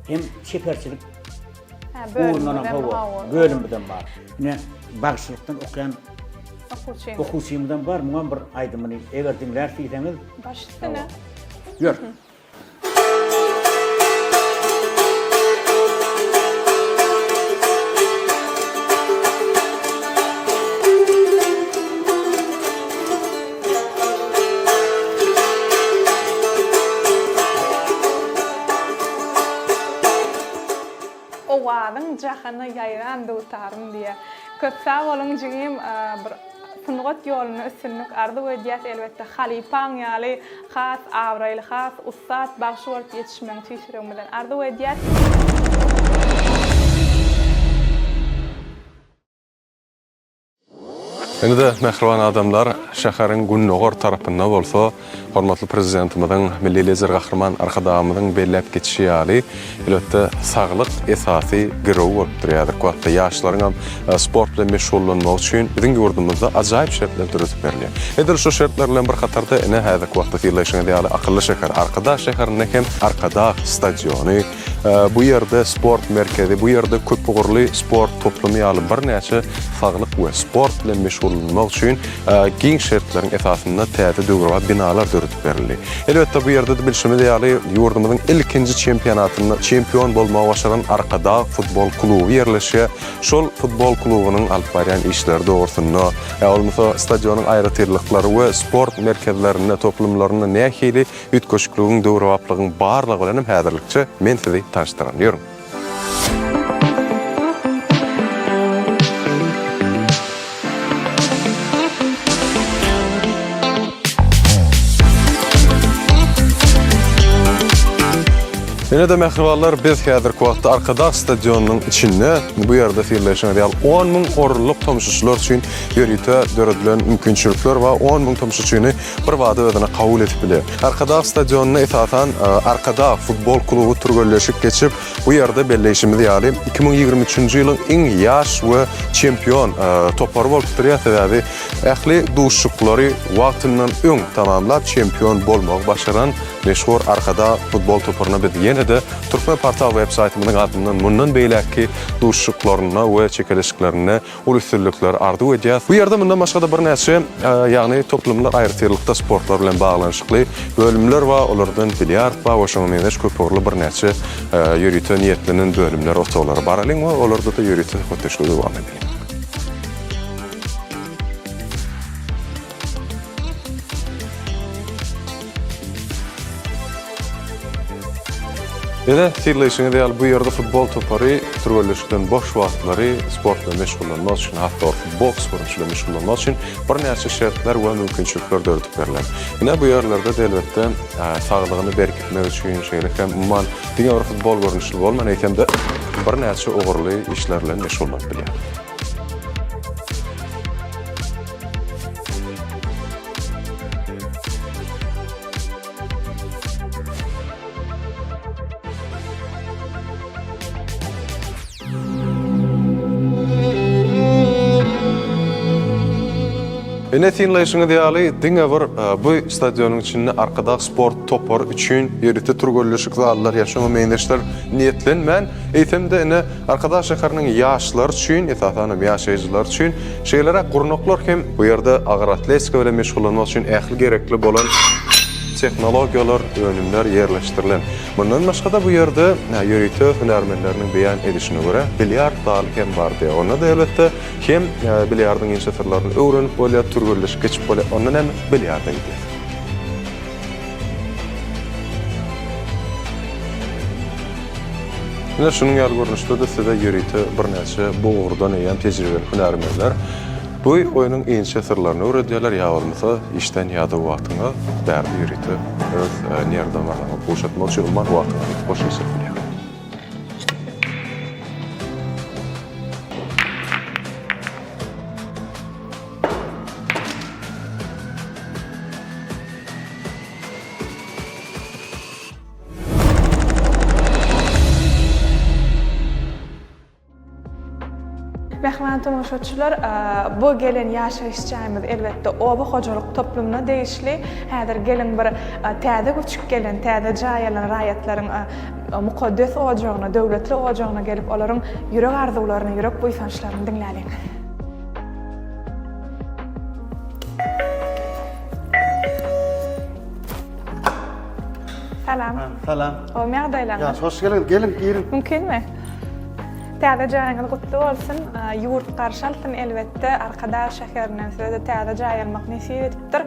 Hem çeperçilik ugrundan hem hawa, bölümimizem bar. Ine, bagşylykdan okaýan okuwçymyzam bar, muňam bir aýdymyny eger diňlär diýseňiz. Baş üstüne. Ýör. Owazyň jahana ýaýran dutarym diýýär. Köp sag boluň jigim bir sungat ýolunda üstünlik arzuw edýäs elbetde halypaň ýaly has abraýly has ussat bagşy bolup ýetişmegiňi tüýs ýüregimizden arzuw edýäs. Indi-de, mähriban adamlar, şäheriň gündogar tarapynda bolsa, hormatly Prezidentimiziň, Milli Lider Gahryman Arkadagymyzyň belläp geçişi ýaly, elbetde, saglyk esasy girew bolup durýar. Häzirki wagtda ýaşlaryňam sport bilen meşgullanmagy üçin biziň ýurdumyzda ajaýyp şertler döredip berilýär. Edil şu şertler bilen bir hatarda, ine, häzirki wagtda synlaýşyňyz ýaly, akylly şäher Arkadag şäherinde hem Arkadag stadiony. Bu ýerde sport merkezi, bu ýerde köpugurly sport toplumy ýaly birnäçe saglyk we sport bilen meşgullanmak üçin giň şertleriň esasynda täze döwrebap binalar döredip berildi. Elbetde, bu ýerde-de bilşimiz ýaly, ýurdumyzyň ilkinji çempionatynda çempion bolmagy başaran Arkadag futbol kluby ýerleşýär. Şol futbol klubunyň alyp barýan işleri dogrusynda, ýa bolmasa stadionyň aýratynlyklary we sport merkezlerinde, toplumlarynda nähili üýtgeşikligiň, döwrebaplygyň barlygy bilenem häzirlikçe men sizi tanyşdyran. Ýörüň! Ine-de mähribanlar, biz häzirki wagtda Arkadag stadionynyň içinde, bu ýerde synlaýşyňyz ýaly 10 müň orunlyk tomaşaçylar üçin ýörite döredilen mümkinçilikler bar. 10 müň tomaşaçyny birbada özüne kabul edip bilýär. Arkadag stadionynda esasan Arkadag futbol kluby türgenleşik geçip, bu ýerde belleýşimiz ýaly, 2023-nji ýylyň iň ýaş we çempion topary bolup durýar, sebäbi ähli duşuşyklary wagtyndan öň tamamlap çempion bolmagy başaran meşhur Arkadag futbol toparyna biz ýene-de Türkmenportal web saýtymyzyň adyndan mundan beýläkki duşuşyklarynda we çekeleşiklerinde uly üstünlikler arzuw edýäs. Bu ýerde mundan başga-da birnäçe, ýagny toplumlar aýratynlykda sportlar bilen baglanyşykly bölümler bar, olardan bilýard bar we şoňa meňzeş köpugurly birnäçe ýörite niýetlenen bölümler, otaglara baralyň we olarda-da ýörite söhbetdeşligi dowam edeliň. Ine, synlaýşyňyz ýaly, bu ýerde futbol topary türgenleşikden boş wagtlary sport bilen meşgullanmak üçin, has dogrusy, boks görnüşi bilen meşgullanmak üçin birnäçe şertler we mümkinçilikler döredip berlen. Ine, bu ýerlerde-de, elbetde, saglygyny berkitmek üçin, şeýle hem, umuman, diňe bir futbol görnüşli bolman, eýsem-de, birnäçe ugurly işler bilen meşgullanyp bilýär. Ine synlaýşyňyz ýaly, diňe bir bu stadionyň içinde Arkadag sport topary üçin ýörite türgenleşik zallary ýa şoňa meňzeşler niýetlenmän, eýsem-de ine Arkadag şäheriniň ýaşlary üçin, esasan hem ýaşaýjylary üçin şeýleräk gurnaklar hem bu ýerde agyr atletika bilen meşgullanmak üçin ähli gerekli bolan tehnologiýalar, önümler ýerleşdirilen. Mundan başga-da bu ýerde ýörite hünärmenleriniň beýan edişine görä, bilýard zaly hem bar diýýär. Onda-da elbetde hem bilýardyň inçe syrlaryny öwrenip bolýar, türgenleşik geçip bolýar. Onda näme, bilýarda gidýäs. Ine şunuň ýaly görnüşde-de size ýörite birnäçe bu ugurdan eýýäm tejribeli hünärmenler bu oýnuň inçe syrlaryny öwredýärler, ýa bolmasa işden ýadaw wagtyňyz bärde ýörite öz nerw damarlaryňyzy gowşatmak üçin umuman wagtyňyzy hoş geçirip bilýärler. Mähriban tomaşaçylar, bu gelen ýaşaýyş jaýymyz elbetde oba hojalyk toplumyna degişli. Häzir geliň bir täze göçüp gelen, täze jaý alan raýatlaryň mukaddes ojagyna, döwletli ojagyna gelip, olaryň ýürek arzuwlaryny, ýürek buýsançlaryny diňläliň. Salam. Salam. Gowymy ýagdaýlaryňyz? Ýagşy, hoş geldiňiz. Geliň, giriň. Mümkinmi? Täze jaýyňyz gutly bolsun. Ýurt garşy alsyn elbetde. Arkadag şäherinden size-de täze jaý almak nesip edipdir.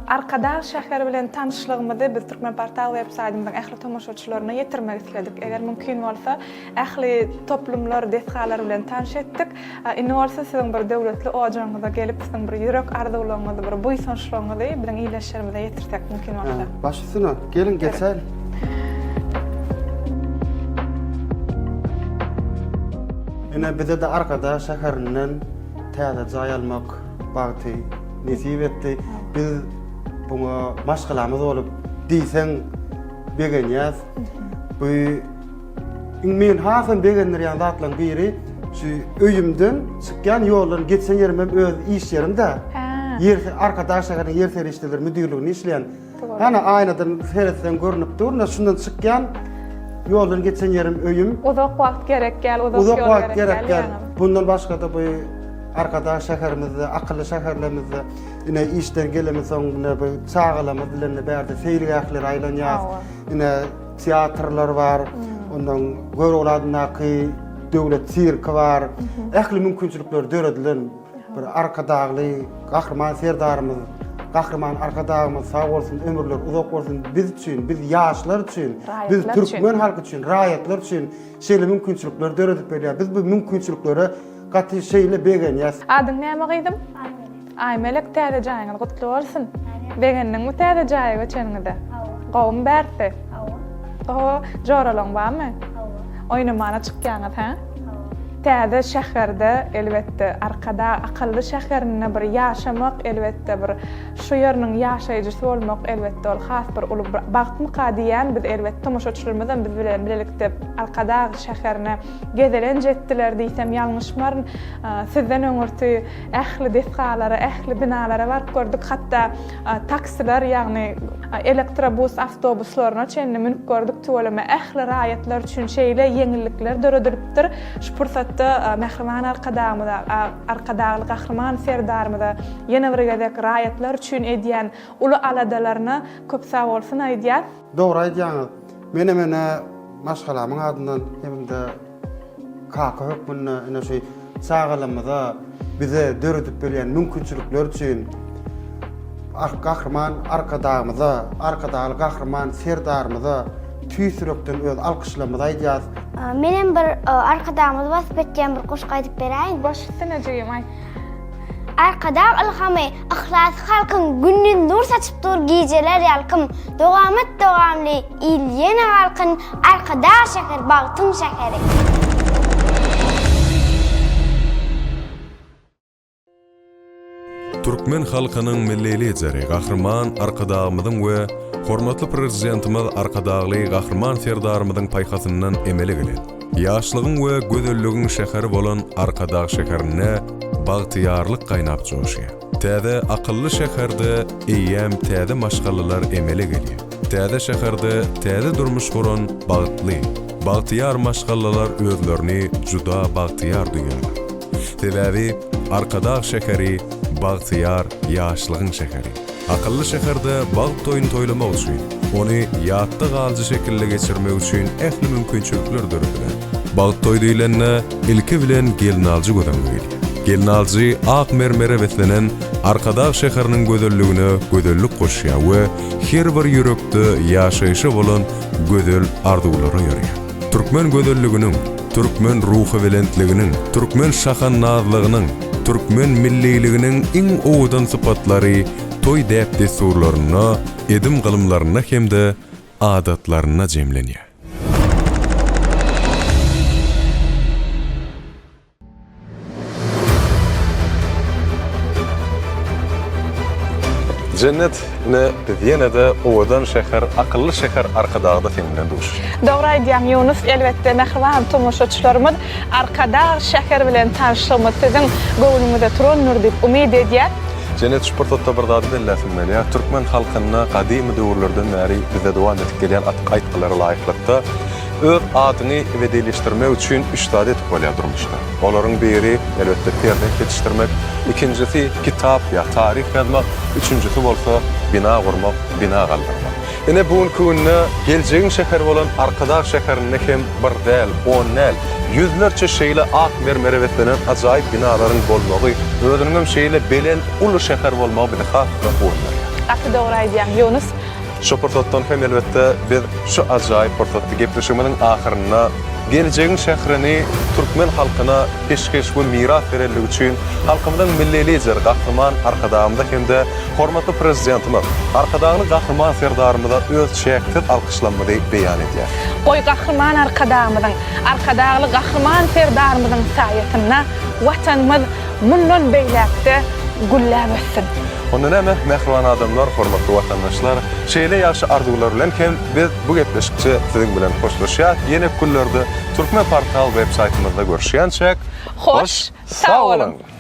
Arkadag şäheri bilen tanyşlygymyzy biz Türkmenportal web saýtymyzyň ähli tomaşaçylaryna ýetirmek isledik. Eger mümkin bolsa, Ähli toplumlar, desgalar bilen tanyş etdik. Indi bolsa siziň bir döwletli ojagyňyza gelip, siziň bir ýürek arzuwlaryňyzy, bir buýsançlygyňyzy biziň ildeşlerimize ýetirsek mümkin bolsa. Baş üstüne, geliň geçäýeli. Ine bize-de Arkadag şäherinden täze jaý almak bagty nesip etdi. Biz buňa maşgalamyz bolup diýseň begenýäs. Bu Iň meni hasam begendirýän zatlaryň biri şu öýümden çykýan ýoldan geçen ýerim hem öz iş ýerim-de. Ýer Arkadag şäheriniň ýer serişdeleri müdirliginde işleýän. Hany aýnadan seretseň görnüp dur, şundan çykýan. Ýoldan geçen ýerim öýüm. Uzak wagt gerek däl, uzak Uzak ýol wagt gerek gerek däl däl. ýaňy. Bundan başga-da bu Arkadag şäherimizde, akylly şäherlerimizde ine işden gelemizsoň ine bu çagalarymyz bilen de bärde seýilgählere aýlanýas. Hawa. Ine teatrlar bar. Ondan Görogly adyndaky döwlet sirki bar. Ähli mümkinçilikler döredilen. Bir Arkadagly Gahryman Serdarymyz, Gahryman Arkadagymyz sag bolsun, ömürleri uzak bolsun. Biz üçin, biz ýaşlar üçin, biz Raýatlar türkmen üçin. halky üçin, raýatlar üçin şeýle mümkinçilikleri döredip berýär. Biz bu mümkinçiliklere gaty şeýle begenýäs. Adyň näme gyzym? Aýmelek täze jaýyňyz gutly bolsun. Begendiňmi täze jaýa göçeniňize? Hawa. Gowumy bärsi? Hawa. Gowy. Joralaň barmy? Hawa. Oýnamana çykýaňyz, hä? Täze şäherde, elbetde, Arkadag akylly şäherinde bir ýaşamak, elbetde, bir şu ýeriniň ýaşaýjysy bolmak, elbetde, ol has bir uly bagtmyka diýýän. Biz, elbetde, tomaşaçylarymyzam biz bilen bilelikde Arkadag şäherine gezelenç etdiler diýsem ýalňyşmaryn. Sizden öňürti ähli desgalara, ähli binalara baryp gördük. Hatda taksiler, ýagny elektrobus awtobuslaryna çenli münüp gördük. Tüweleme, ähli raýatlar üçin şeýle ýeňillikler döredilipdir. Şu pursatda mähriban Arkadagymyza, Arkadagly Gahryman Serdarymyza ýene bir gezek raýatlar üçin edýän uly aladalaryna köp sagbolsun aýdýas. Dogry aýdýaňyz. Menem ene maşgalamyň adyndan hem-de kaka hökmünde ine şu çagalarymyza bize döredip berýän mümkinçilikler üçin Gahryman Arkadagymyza, Arkadagly Gahryman Serdarymyza tüýs ýürekden öz alkyşlarymyzy aýdýarys. Menem bir Arkadagymyzy wasp etýän bir goşgy aýdyp beräýin. Baş üstüne jigim aýt. Arkadag ylhamy, yhlasy halkyň, Gündiz nur saçyp dur, gijeler ýalkym. Dowamat dowamly, il ýene galkyn, Arkadag şäher, bagtyň şäheri. Türkmen halkynyň Milli Lideri Gahryman Arkadagymyzyň we hormatly Prezidentimiz Arkadagly Gahryman Serdarymyzyň paýhasyndan emele gelen, ýaşlygyň we gözelligiň şäheri bolan Arkadag şäherinde bagtyýarlyk gaýnap joşýar. Täze akylly şäherde eýýäm täze maşgalalar emele gelýär. Täze şäherde täze durmuş guran bagtly, bagtyýar maşgalalar özlerini juda bagtyýar duýýarlar. Sebäbi Arkadag şäheri bagtyýar ýaşlygyň şäheri. Akylly şäherde bagt toýuny toýlamak üçin, ony ýatda galyjy şekilde geçirmek üçin ähli mümkinçilikler döredilen. Bagt toýy diýlende, ilki bilen gelnaljy göz öňüňe gelýär. Gelnaljy ak mermere beslenen Arkadag şäheriniň gözelligine gözellik goşýar we her bir ýürekde ýaşaýşa bolan gözel arzuwlary oýarýar. Türkmen gözelliginiň, türkmen ruhubelentliginiň, türkmen şahandazlygynyň, türkmen milliliginiň iň owadan sypatlary toý däp-dessurlarynda, edim-gylymlarynda hem-de adatlarynda jemlenýär. Jennet, ine biz ýene-de owadan şäher, akylly şäher Arkadagda seň bilen duşuşdyk. Dogry aýdýaň Ýunus, elbetde mähriban tomaşaçylarymyz Arkadag şäheri bilen tanyşlygymyz siziň göwnüňize turandyr diýip umyt edýäs. Jennet şu pursatda bir zady belläsim gelýär, türkmen halkynda gadymy döwürlerden bäri bizde dowam edip gelýän aýtgylara laýyklykda, Öz adyňy ebedileşdirmek üçin üç zat edip bolýar durmuşda. Olaryň biri, elbetde, perzent ýetişdirmek, ikinjisi, kitap ýa taryh ýazmak, üçünjisi bolsa, bina gurmak, bina galdyrmak. Ine, bu günki günde geljegiň şäheri bolan Arkadag şäherinde hem bir däl, on däl, ýüzlerçe şeýle ak mermere beslenen ajaýyp binalaryň bolmagy, özüniňem şeýle belent, uly şäher bolmagy bizi has-da guwandyrýar. Gaty dogry aýdýaň, Ýunus. Şu pursatdan hem elbetde biz şu ajaýyp pursatda gepleşigimiziň ahyrynda geljegiň şährini türkmen halkyna peşgeş we miras berenligi üçin halkymyzyň Milli Lideri Gahryman Arkadagymyza hem-de hormatly Prezidentimiz Arkadagly Gahryman Serdarymyza öz çäksiz alkyşlarymyzy beýan edýäris. Goý Gahryman Arkadagymyzyň, Arkadagly Gahryman Serdarymyzyň saýasynda Watanymyz mundan beýläk-de gülläp össün! Onda näme, mähriban adamlar, hormatly watandaşlar, şeýle ýagşy arzuwlar bilen hem biz bu gepleşikçe siziň bilen hoşlaşýas. Ýene günlerde Türkmen Portal web saýtymyzda görüşýänçäk, Hoş, sag boluň!